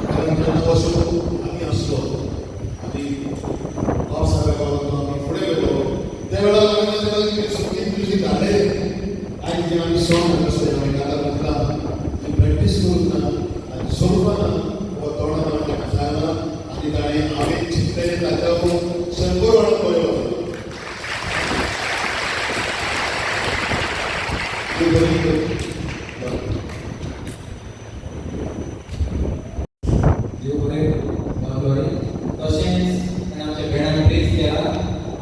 S3: कारण जेन्ना वचून आमी आसलो आनी बाब साहेबा गांवांत आमी फुडें गेलो त्या वेळार आमी संगीत म्युजीक धाडलें. आयज जें आमी सॉंग आसलें आमी गाता म्हटलां ती प्रॅक्टीस करूंक ना आनी स्वरुपान हो तोंडान ताका जायना आनी ताणें हांवें चिंतलें ताच्या 100 वरां बरें वता.
S1: देव बरें बरें. तशेंच ताणें आमच्या बँडाक प्रेज केला.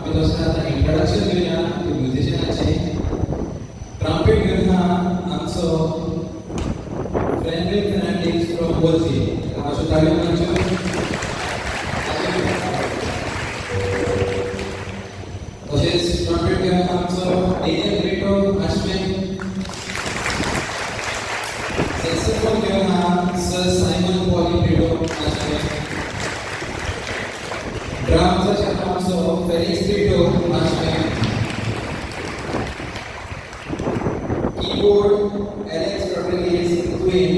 S1: आमी तशेंच आतां इंट्रोडक्शन घेवया म्युजिशनाचें. ट्रम्पेट घेवन आहा आमचो फ्रेंड्रीक फेर्नांडीस फ्रॉम मोरजी. मातशो ताळयो मारच्यो. तशेंच ट्रम्पेट घेवन आमचो डेनियल ब्रिटो आश्वेन. सॅक्सोफोन घेवन आहा सर सायमन पॉली ब्रिटो आश्वेन. ड्रम्साचेर आमचो फेलिक्स ब्रिटो आश्वेन. कीबोर्ड एलेक्स रॉड्रिगेज तुयें.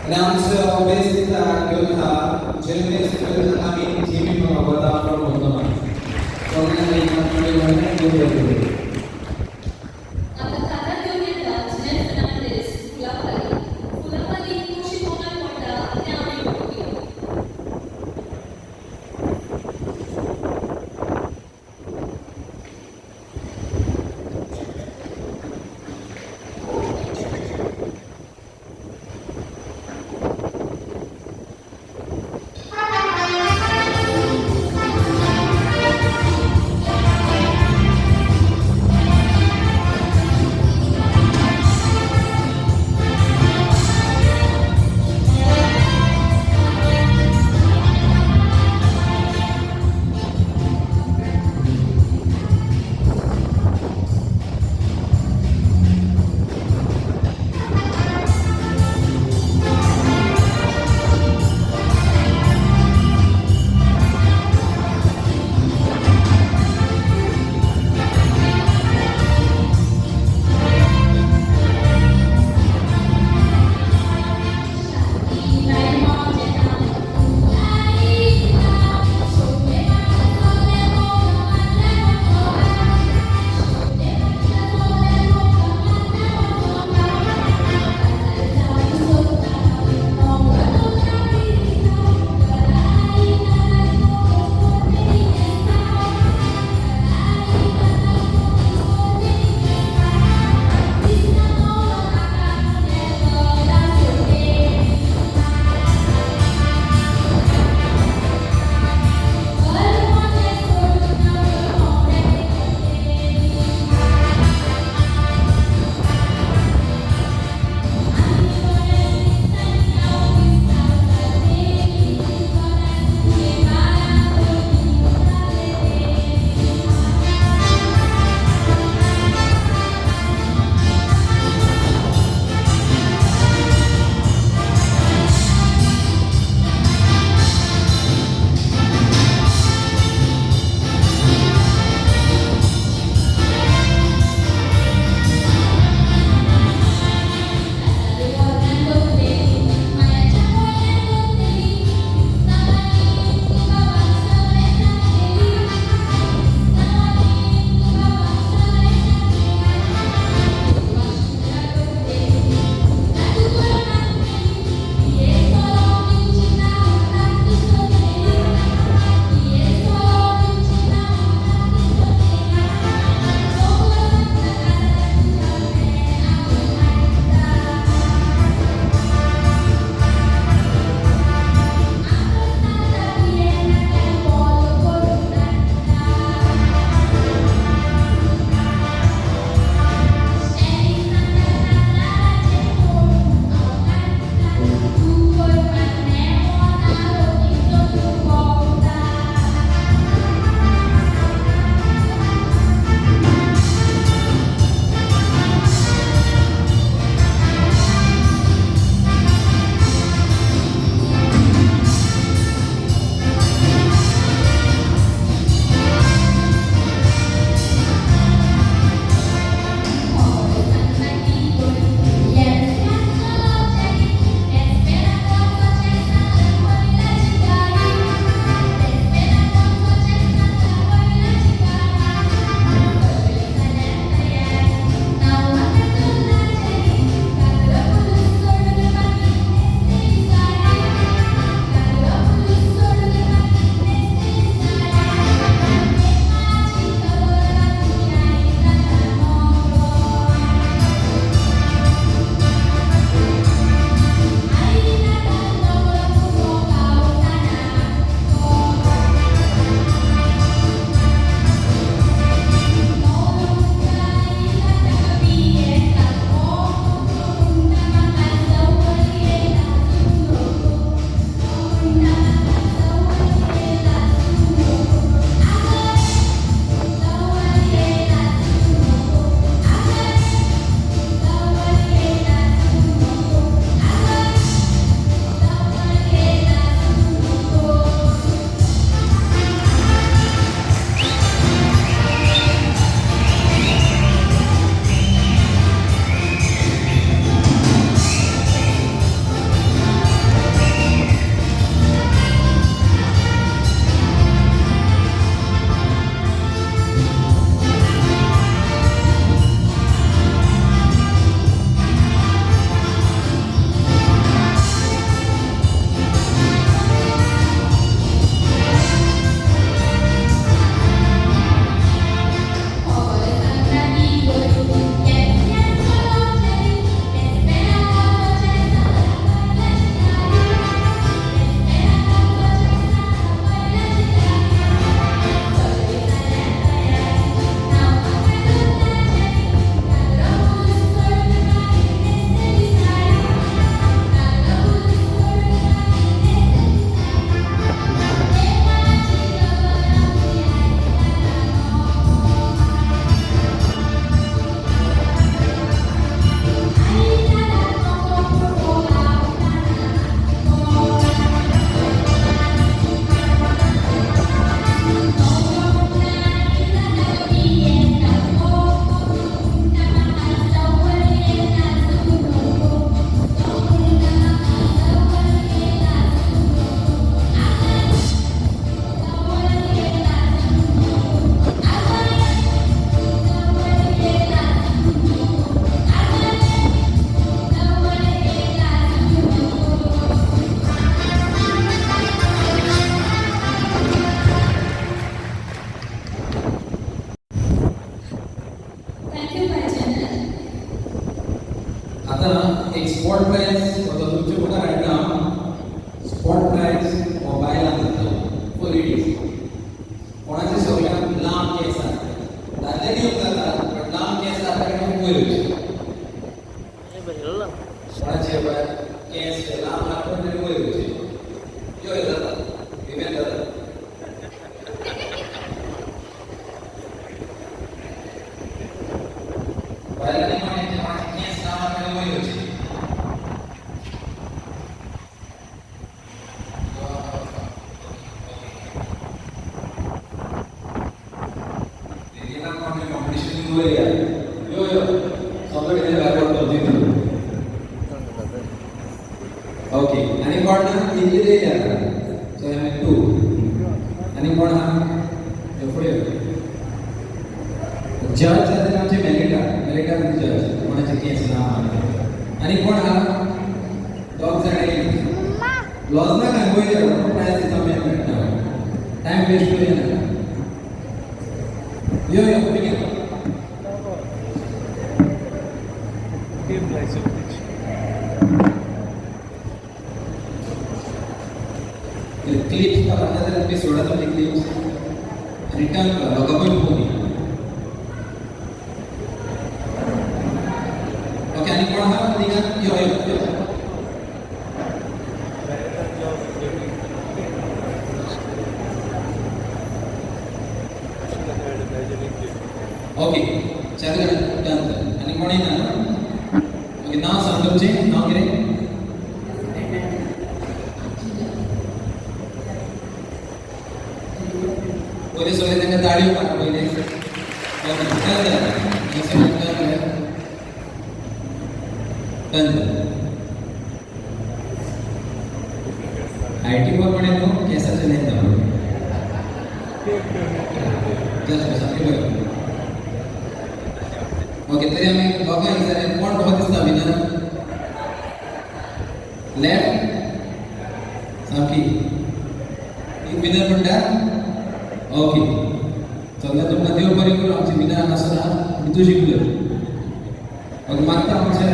S1: आनी आमचो बेस गिटार घेवन आहा जेरमियस. आमी जिमी म्हणून वता फ्रॉम मोंतोना. सगळ्यांनी.
S2: आतां कांतार घेवन येता जिनेल फेर्नांडीस, फुलापाली. फुलापाली कशी तोंडार पडटा तें आमी पळोवया.
S3: Thank
S1: स्पॉट प्रायज हो तुमच्या मुखार हाडटा. स्पॉट प्रायज हो बायलांक जाता, फॉर लेडीज. कोणाचे सगळ्यांत लांब केस आसा, दादल्यांनी येवंक जाता, बट लांब केस आसा ताणें वयर वयचे. कोणाचे केस लांब आसा ताणें वयर वयचे. यो जाता विमेन जाता. बायलांनी कोणाचे केस लांब आसा ताणें वयर वयचे. कॉम्पिटिशन वयर या. यो यो सगळं कितें भायर पडटलो तितून. ओके, आनी कोण ना? इतली येयली आतां. सो हांवें टू. आनी कोण आहा? यो फुडें यो. जज जाल्यार आमचे मेलिटा, मेलिटा जज कोणाचे केस ना. आनी कोण आहा? दोग जाण येयली. लॉज नाका, वयर यो. प्रायज दिता आमी मेळटा. टायम वेस्ट करूया नाका. यो यो बेगीन.
S5: Game license.
S1: Clips ना जाल्यार तुमी सोडा तुमचे क्लिप्स, रिटर्न करा लोकां पळय पळोवनी. ओके, आनी कोण आहा थिंगा? यो यो यो.
S5: Job getting.
S1: Okay, चार जाण डन कर. आनी कोणूय ना? ओके, नांव सांग तुमचें. नांव कितें? पयले सगळे तांकां ताळयो मारा पयले. ओके, डन जालें. हे सगळें डन जालें, डन जालें. IT प्रमाणे न्हू केसाचें लेंथ जस्ट सामकें बरें. ओके, तरी आमी लोकांक विचारया कोण कसो दिसता विनर. लेफ्ट सामकी एक विनर म्हणटा. ओके, सगळ्या तुमकां देव बरें करूं. आमचे विनर हांगासर आहा, आनी तूं जिखलो. ओके, मागता आमच्या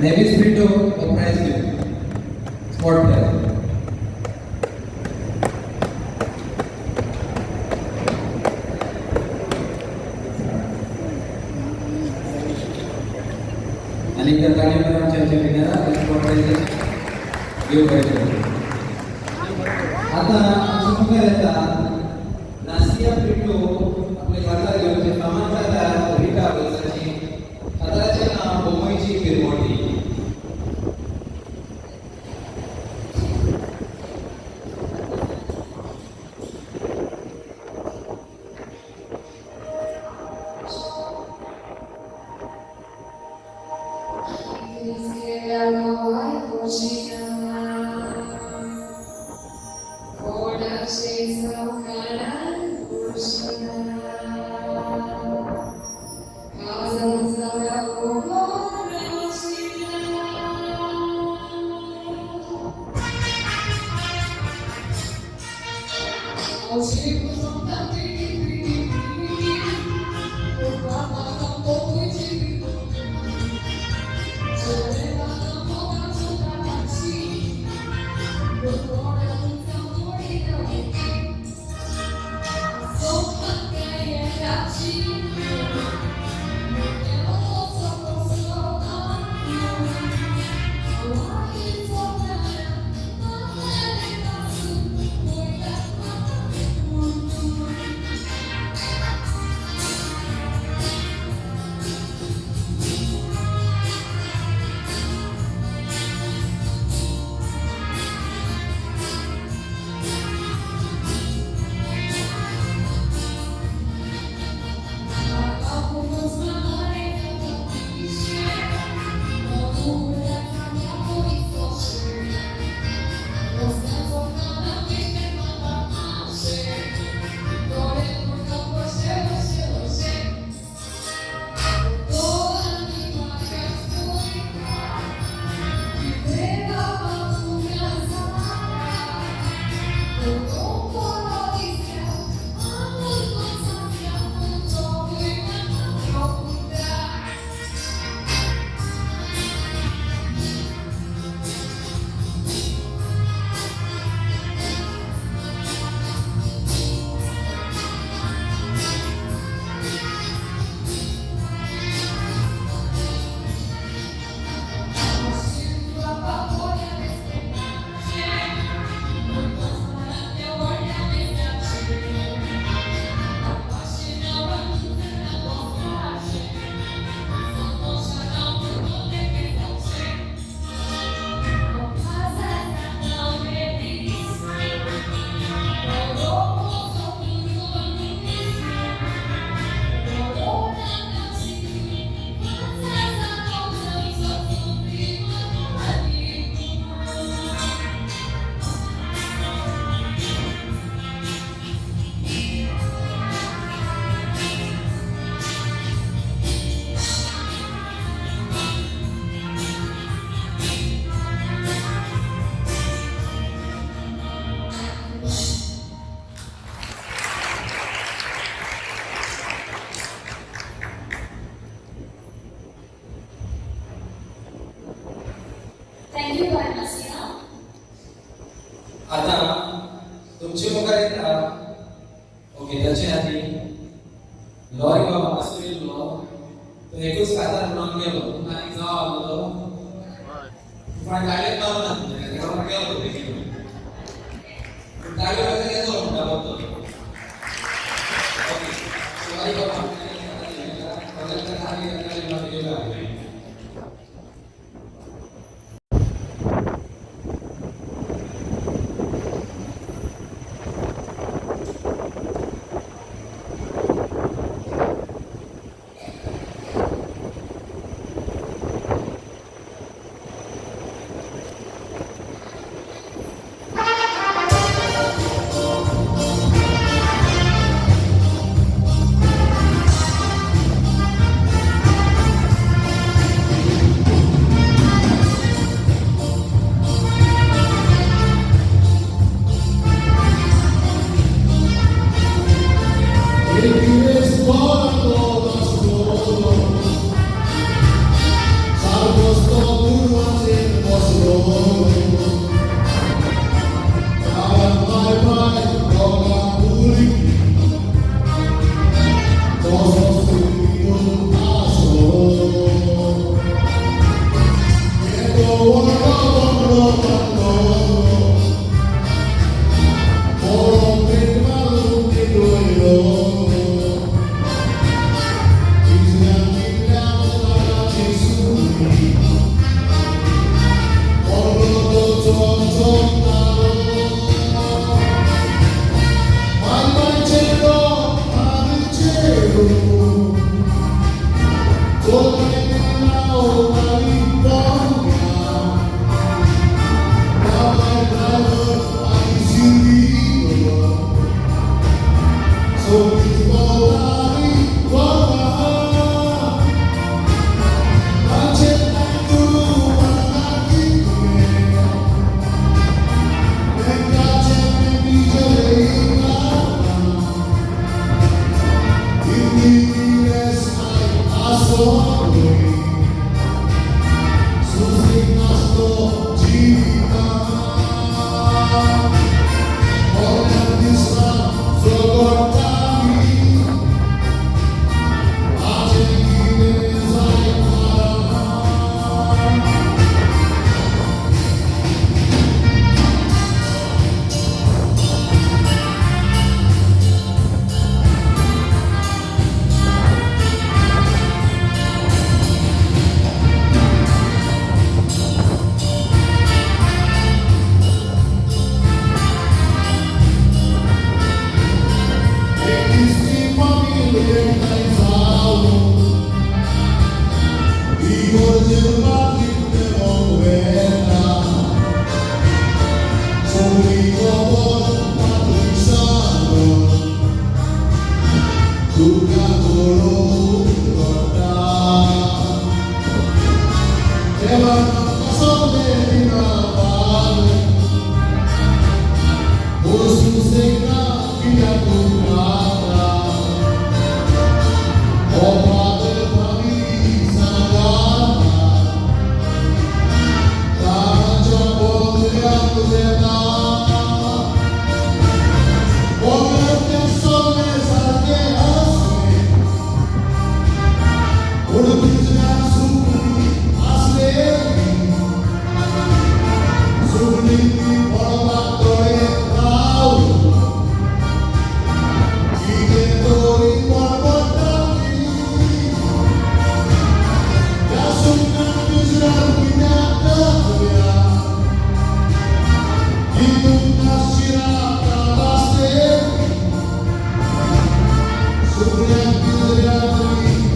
S1: नेवीस ब्रिटो हो प्रायज घेवन, स्पॉट प्रायज. आनी एकदा ताळयो मारा आमच्या आमच्या विनराक स्पॉट प्रायज. देव बरें करूं. आतां आमच्या मुखार येता नासिया ब्रिटो आपले कातार घेवन, जे फामाद कातार रिटा वेल्साची. काताराचें नांव बोमोयची फिरमोटी.
S2: Thank you बाय मासिया.
S1: आता तुमचे मुखार येता. ओके, ताचे आदी लॉरी बाबा मातसो येयल्लो, तो एकूच कातार म्हणून गेलो. तुमकां आनी जाव आसलो तो पण गाडयेक पावना, गेलो बेगीन. पूण गाडयो वगैरे येतो म्हणटा तो. ओके, सॉरी बाबा.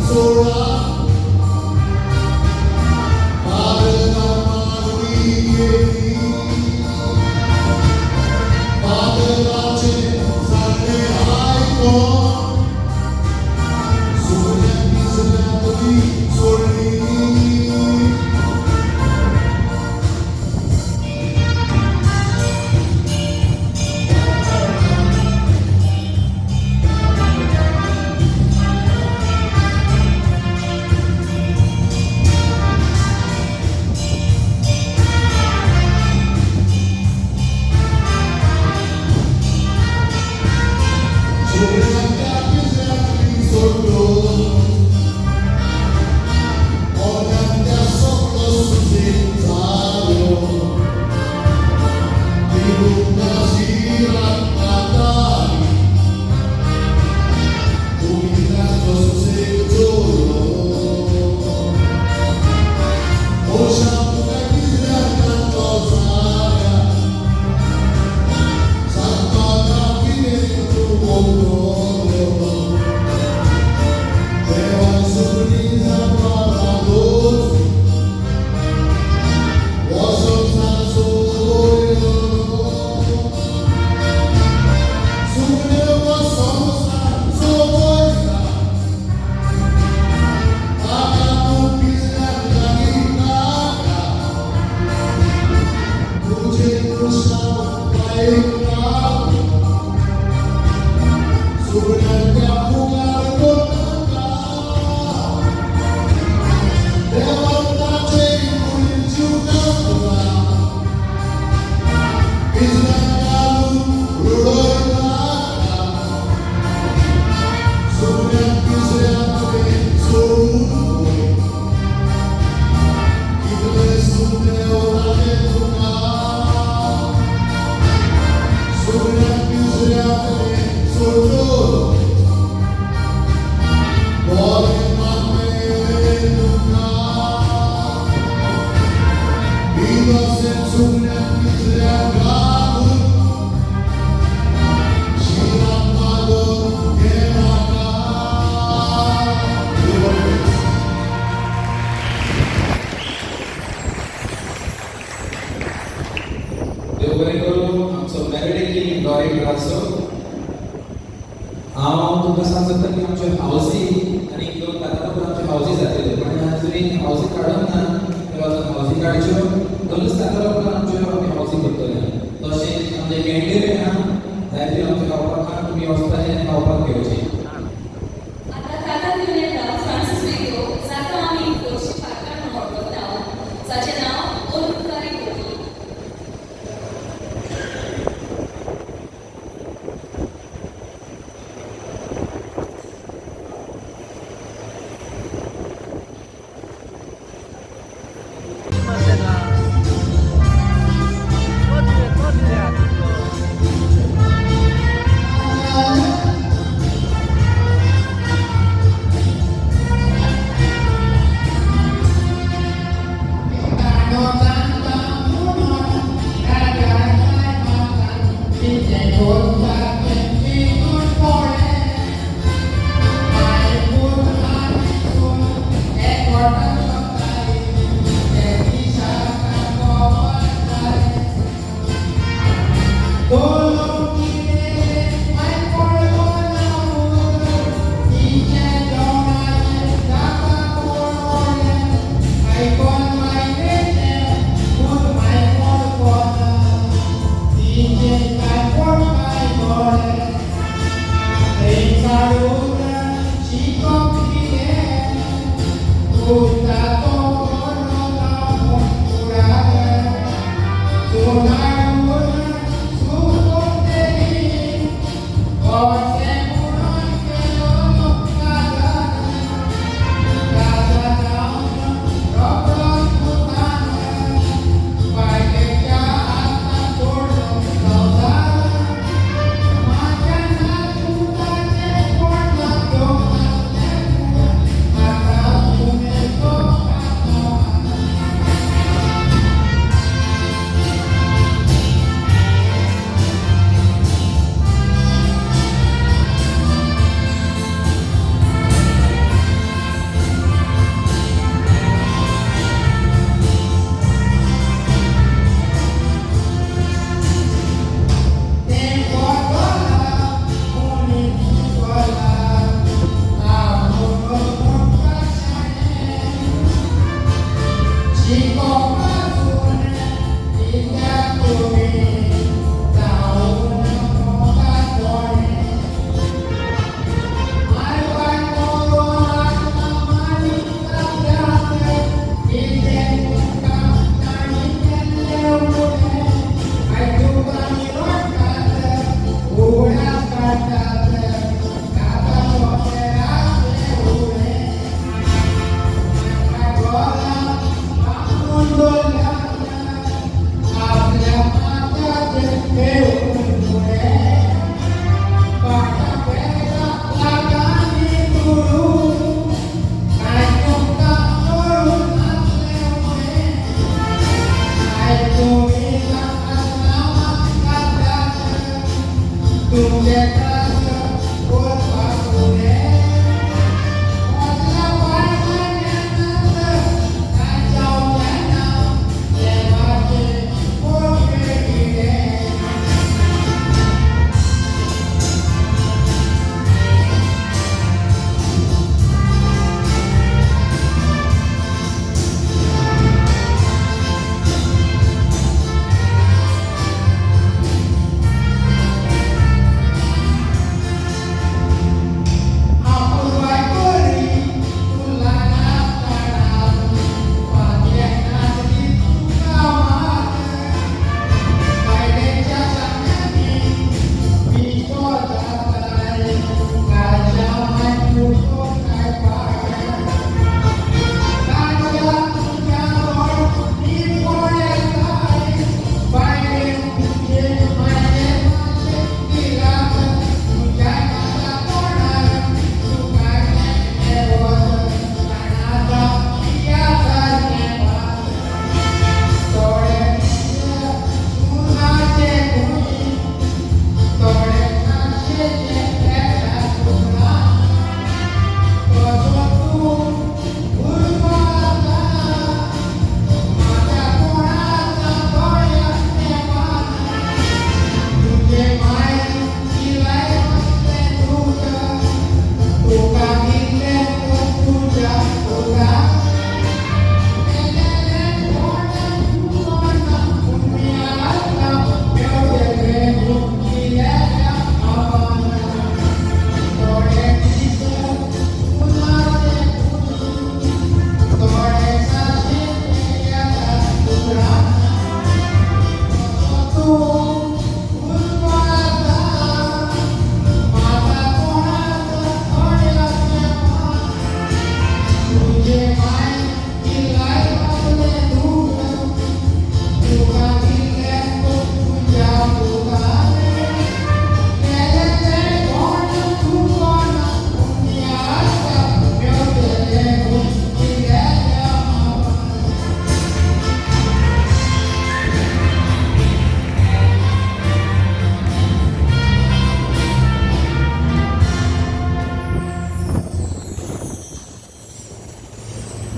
S3: Sola.
S1: वारसो. हांव तुमकां सांगूंक सोदता की आमच्यो हावसी आनी दोन कांतारां आमच्यो हावसी जातल्यो, पण अजून हावसी काडूंक ना, तर अजून हावसी काडच्यो. दोनूच कांतारां उपरांत आमच्यो आमी हावसी करतले. तशेंच आमचे कॅन्डील आहा, जायत्यो आमचें खावपाक आहा, तुमी वचपाचें आनी खावपाक घेवचें.
S2: आतां कांतार घेवन येता फ्रांसीस वेगो, जाका आमी इफोर्ची पार्कार म्हणून वळखता, जाचें नांव अरुणकारी कोटी.
S6: Oh.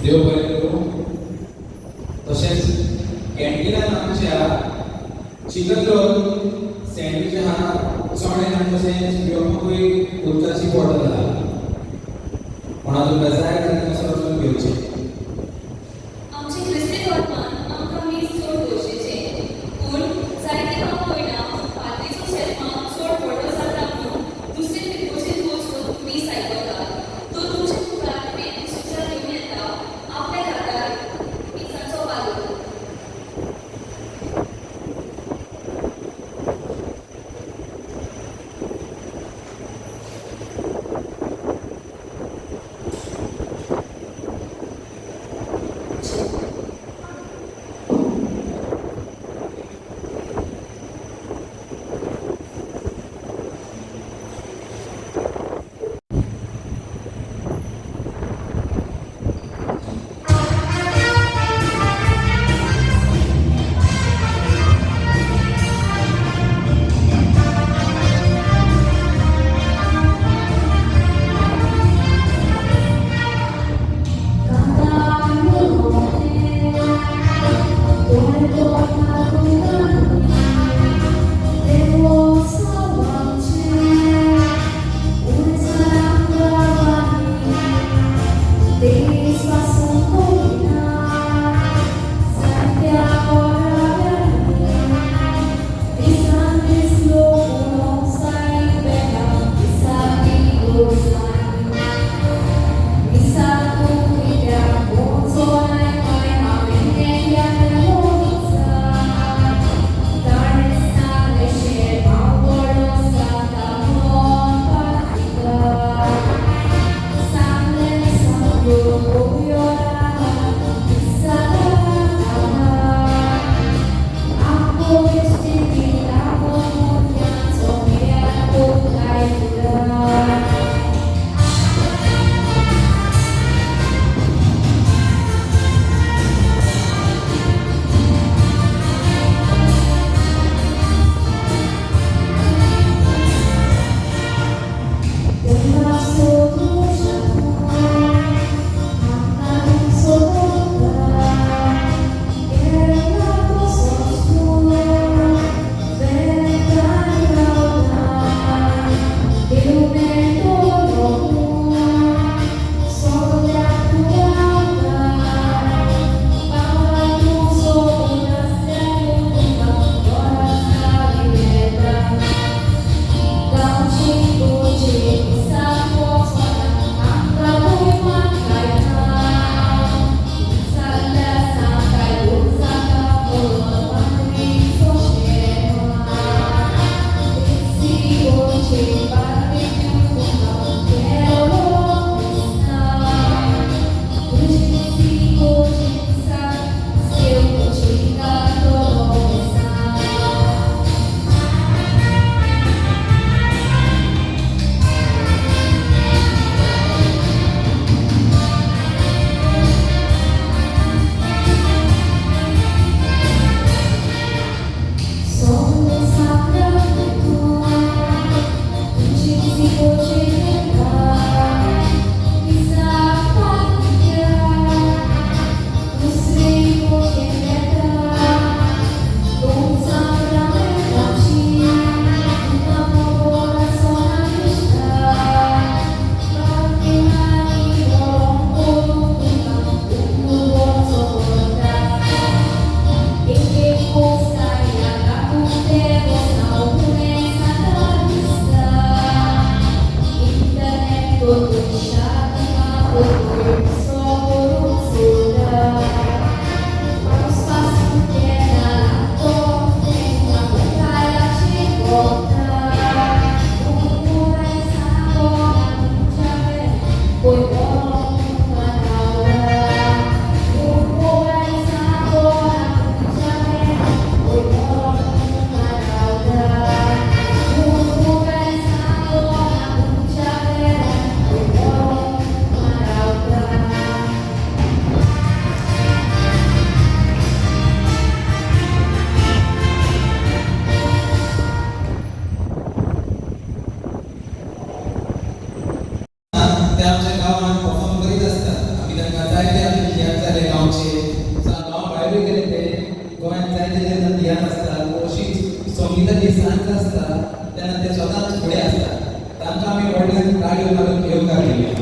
S1: देव बरें करूं. तशेंच कॅन्टिनान आमच्या चिकन रोल, सँडवीच आहा, चणे आनी तशेंच पिवपाकूय उदकाची बॉटल आहा. कोणा तुमकां जाय जाल्यार थंयसर वचून घेवचें.
S2: आमचे क्रिस्ती धर्मान आमकां मीस चड गरजेचें, पूण जायते भाव भयणां पाद्रीचो शेर्मांव चड व्हडलो जाता म्हूण दुसरे फिरगर्जेंत वचून मीस आयकतात. तर तुमच्या मुखार फेरी डिसूजा घेवन येता आपल्या हातार मिसाचो पालो.
S1: ते आमच्या गांवांत परफॉर्म करीत आसतात. आमी तांकां जायते आमचे. गांवचे, गांव भायरूय गेले ते गोंयांत जायते जेन्ना तियात्र आसतात, अशीच संगिताची सांज आसता तेन्ना ते सदांच फुडें आसतात. तांकां आमी व्हडल्यान ताळयो मारून येवकार दिवया.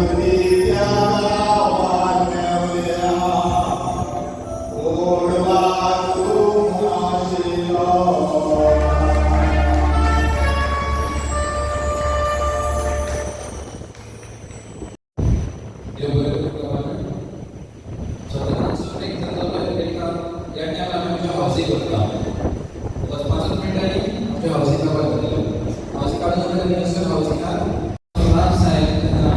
S3: मदीं त्या गांवान मेवल्या कोण वाचूंक नाशिल्लो.
S1: देव बरें करूं बाबा. स्वतः एक जाता एका ह्या टायमार आमी आमच्या हावसीक वता. वचपाचोच म्हणटाली आमच्या हावसीक काबार जातालें. हावसी काडून जाल्यार दुसऱ्या हावसिंगाक राज साहेब जेन्ना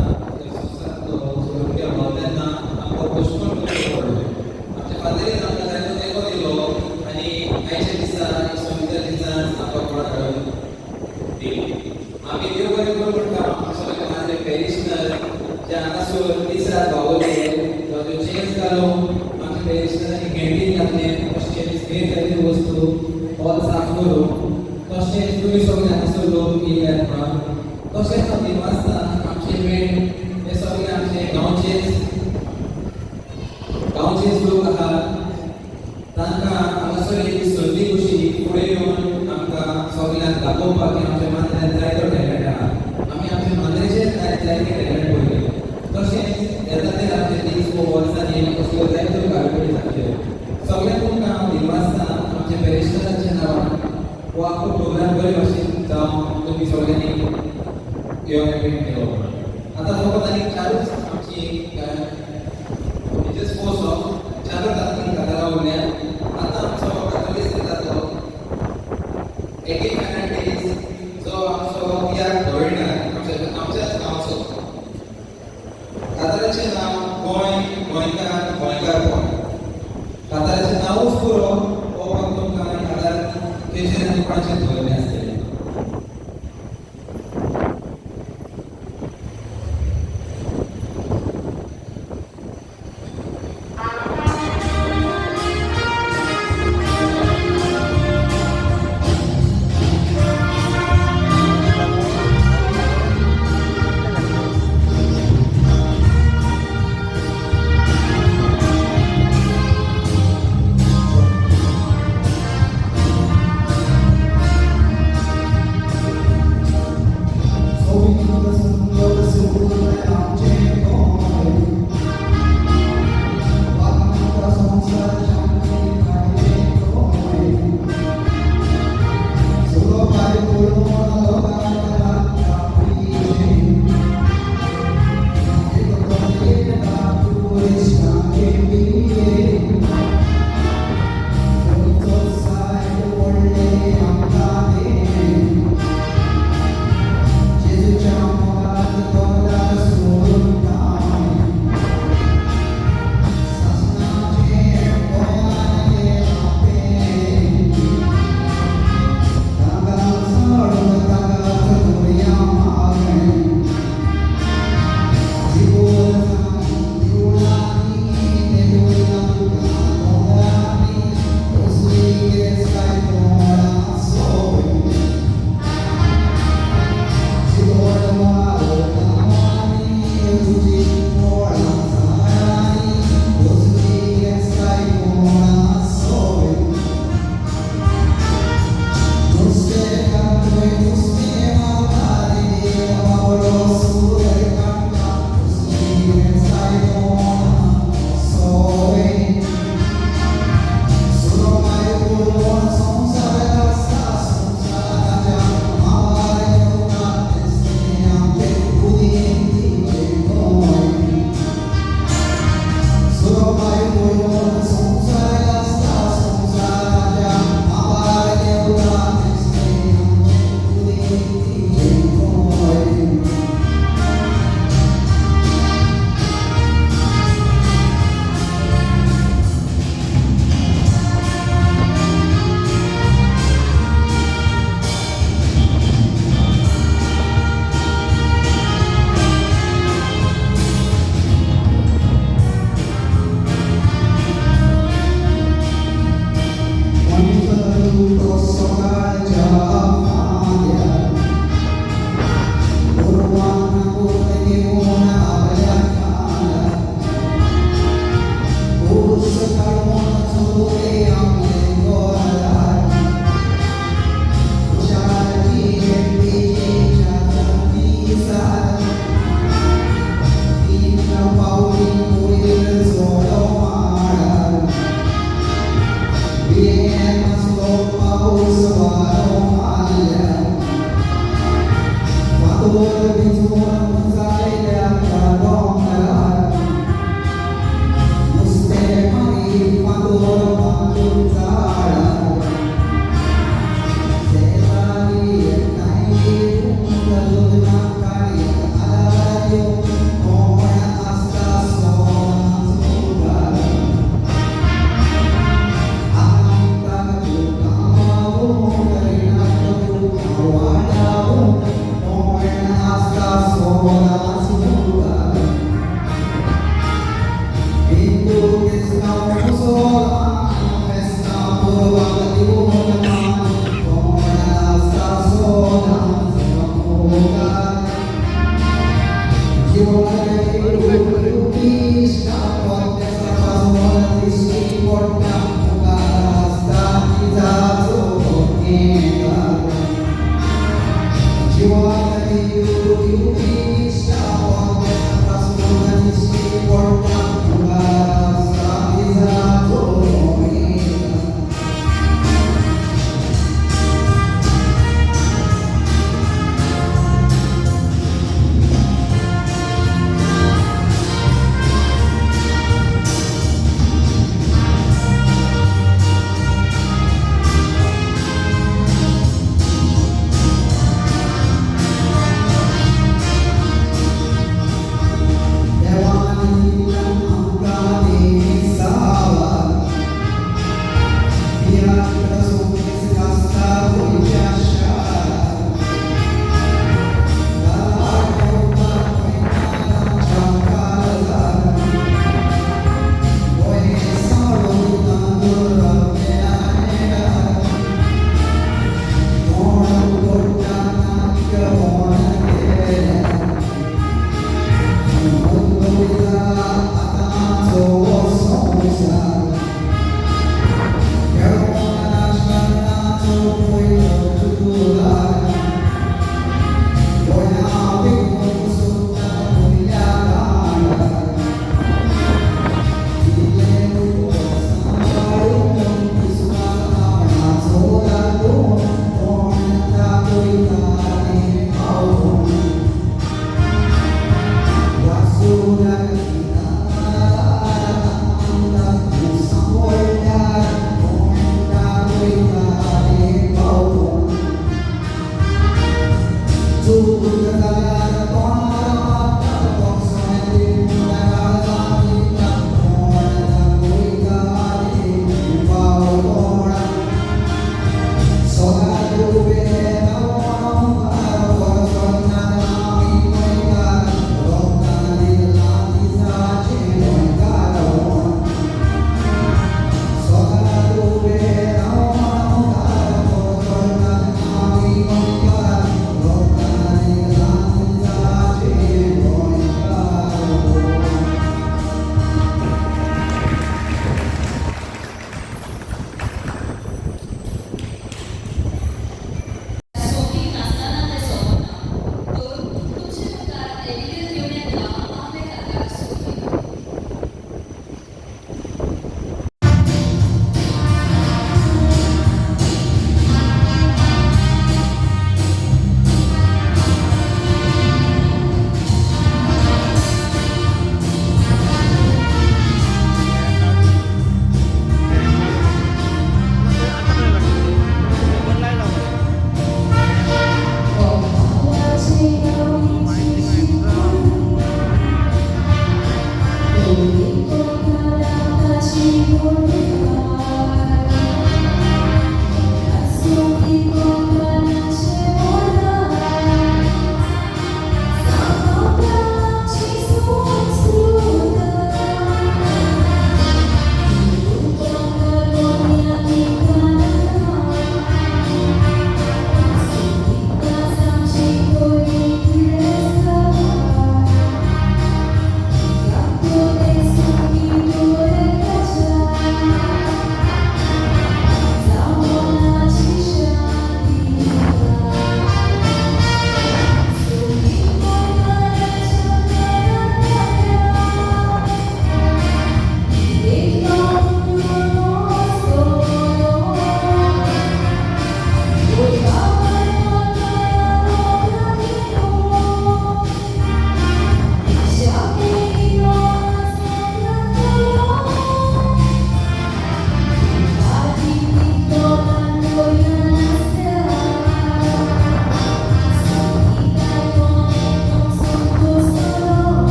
S1: संवसारांतलो सुरू केलो तेन्ना आमकां पोस्टपोन करचो पडलो. आमच्या फादरीन आमकां जायतो तेंको दिलो आनी आयच्या दिसा संविधान दिसा आमकां कोण हाडून दिली. आमी देव बरें करूं म्हणटा आमच्या सगळे माजरे पेरिशनर जे हांगासर दीस रात वावुरले, ताजो चेंज घालून आमच्या पेरिशनरांनी कॅन्टीन घातलें, तशेंच हेर जायत्यो वस्तू हॉल साफ करून, तशेंच तुमी सगळे हांगासर लोक येयल्यात म्हणून. तशेंच हांव दिनवासता आमचे मेन हे सगळे आमचे गांवचेच लोक आहात. तांकां हांगासर एक संदी कशी फुडें येवन आमकां सगल्यांक दाखोवपाक की आमच्या मांद्र्यांत जायतो टॅलंट आहा. आमी आमच्या मांद्रेचेच जायते टॅलंट पळयले. तशेंच येता ते आमचे दीस वो वर्सांनी असल्यो जायत्यो कार्यावळी जातल्यो. सगळ्यांक तुमकां हांव दिनवासता आमच्या पेरिशनराच्या नांवान. हो आख्खो प्रोग्राम बरे भाशेन जावं तुमी सगळ्यांनी येवन एटेंड केलो. आतां फकत आनी चारूच आमची जस्ट फोर सॉंग, चारूच आतां कातारां उरल्या. आतां आमचो कातोलीक येता तो एकी फेर्नांडीस, जो आमचो तियात्र गवळणार, आमच्याच गांवचो. काताराचें नांव गोंय, गोंयकार, गोंयकारपण. काताराचें नांवूच पुरो पळोवपाक तुमकां. आनी कातार तेचेर आनी कोणाचें दवरलें आसतलें.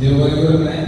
S1: देव बरें करूं.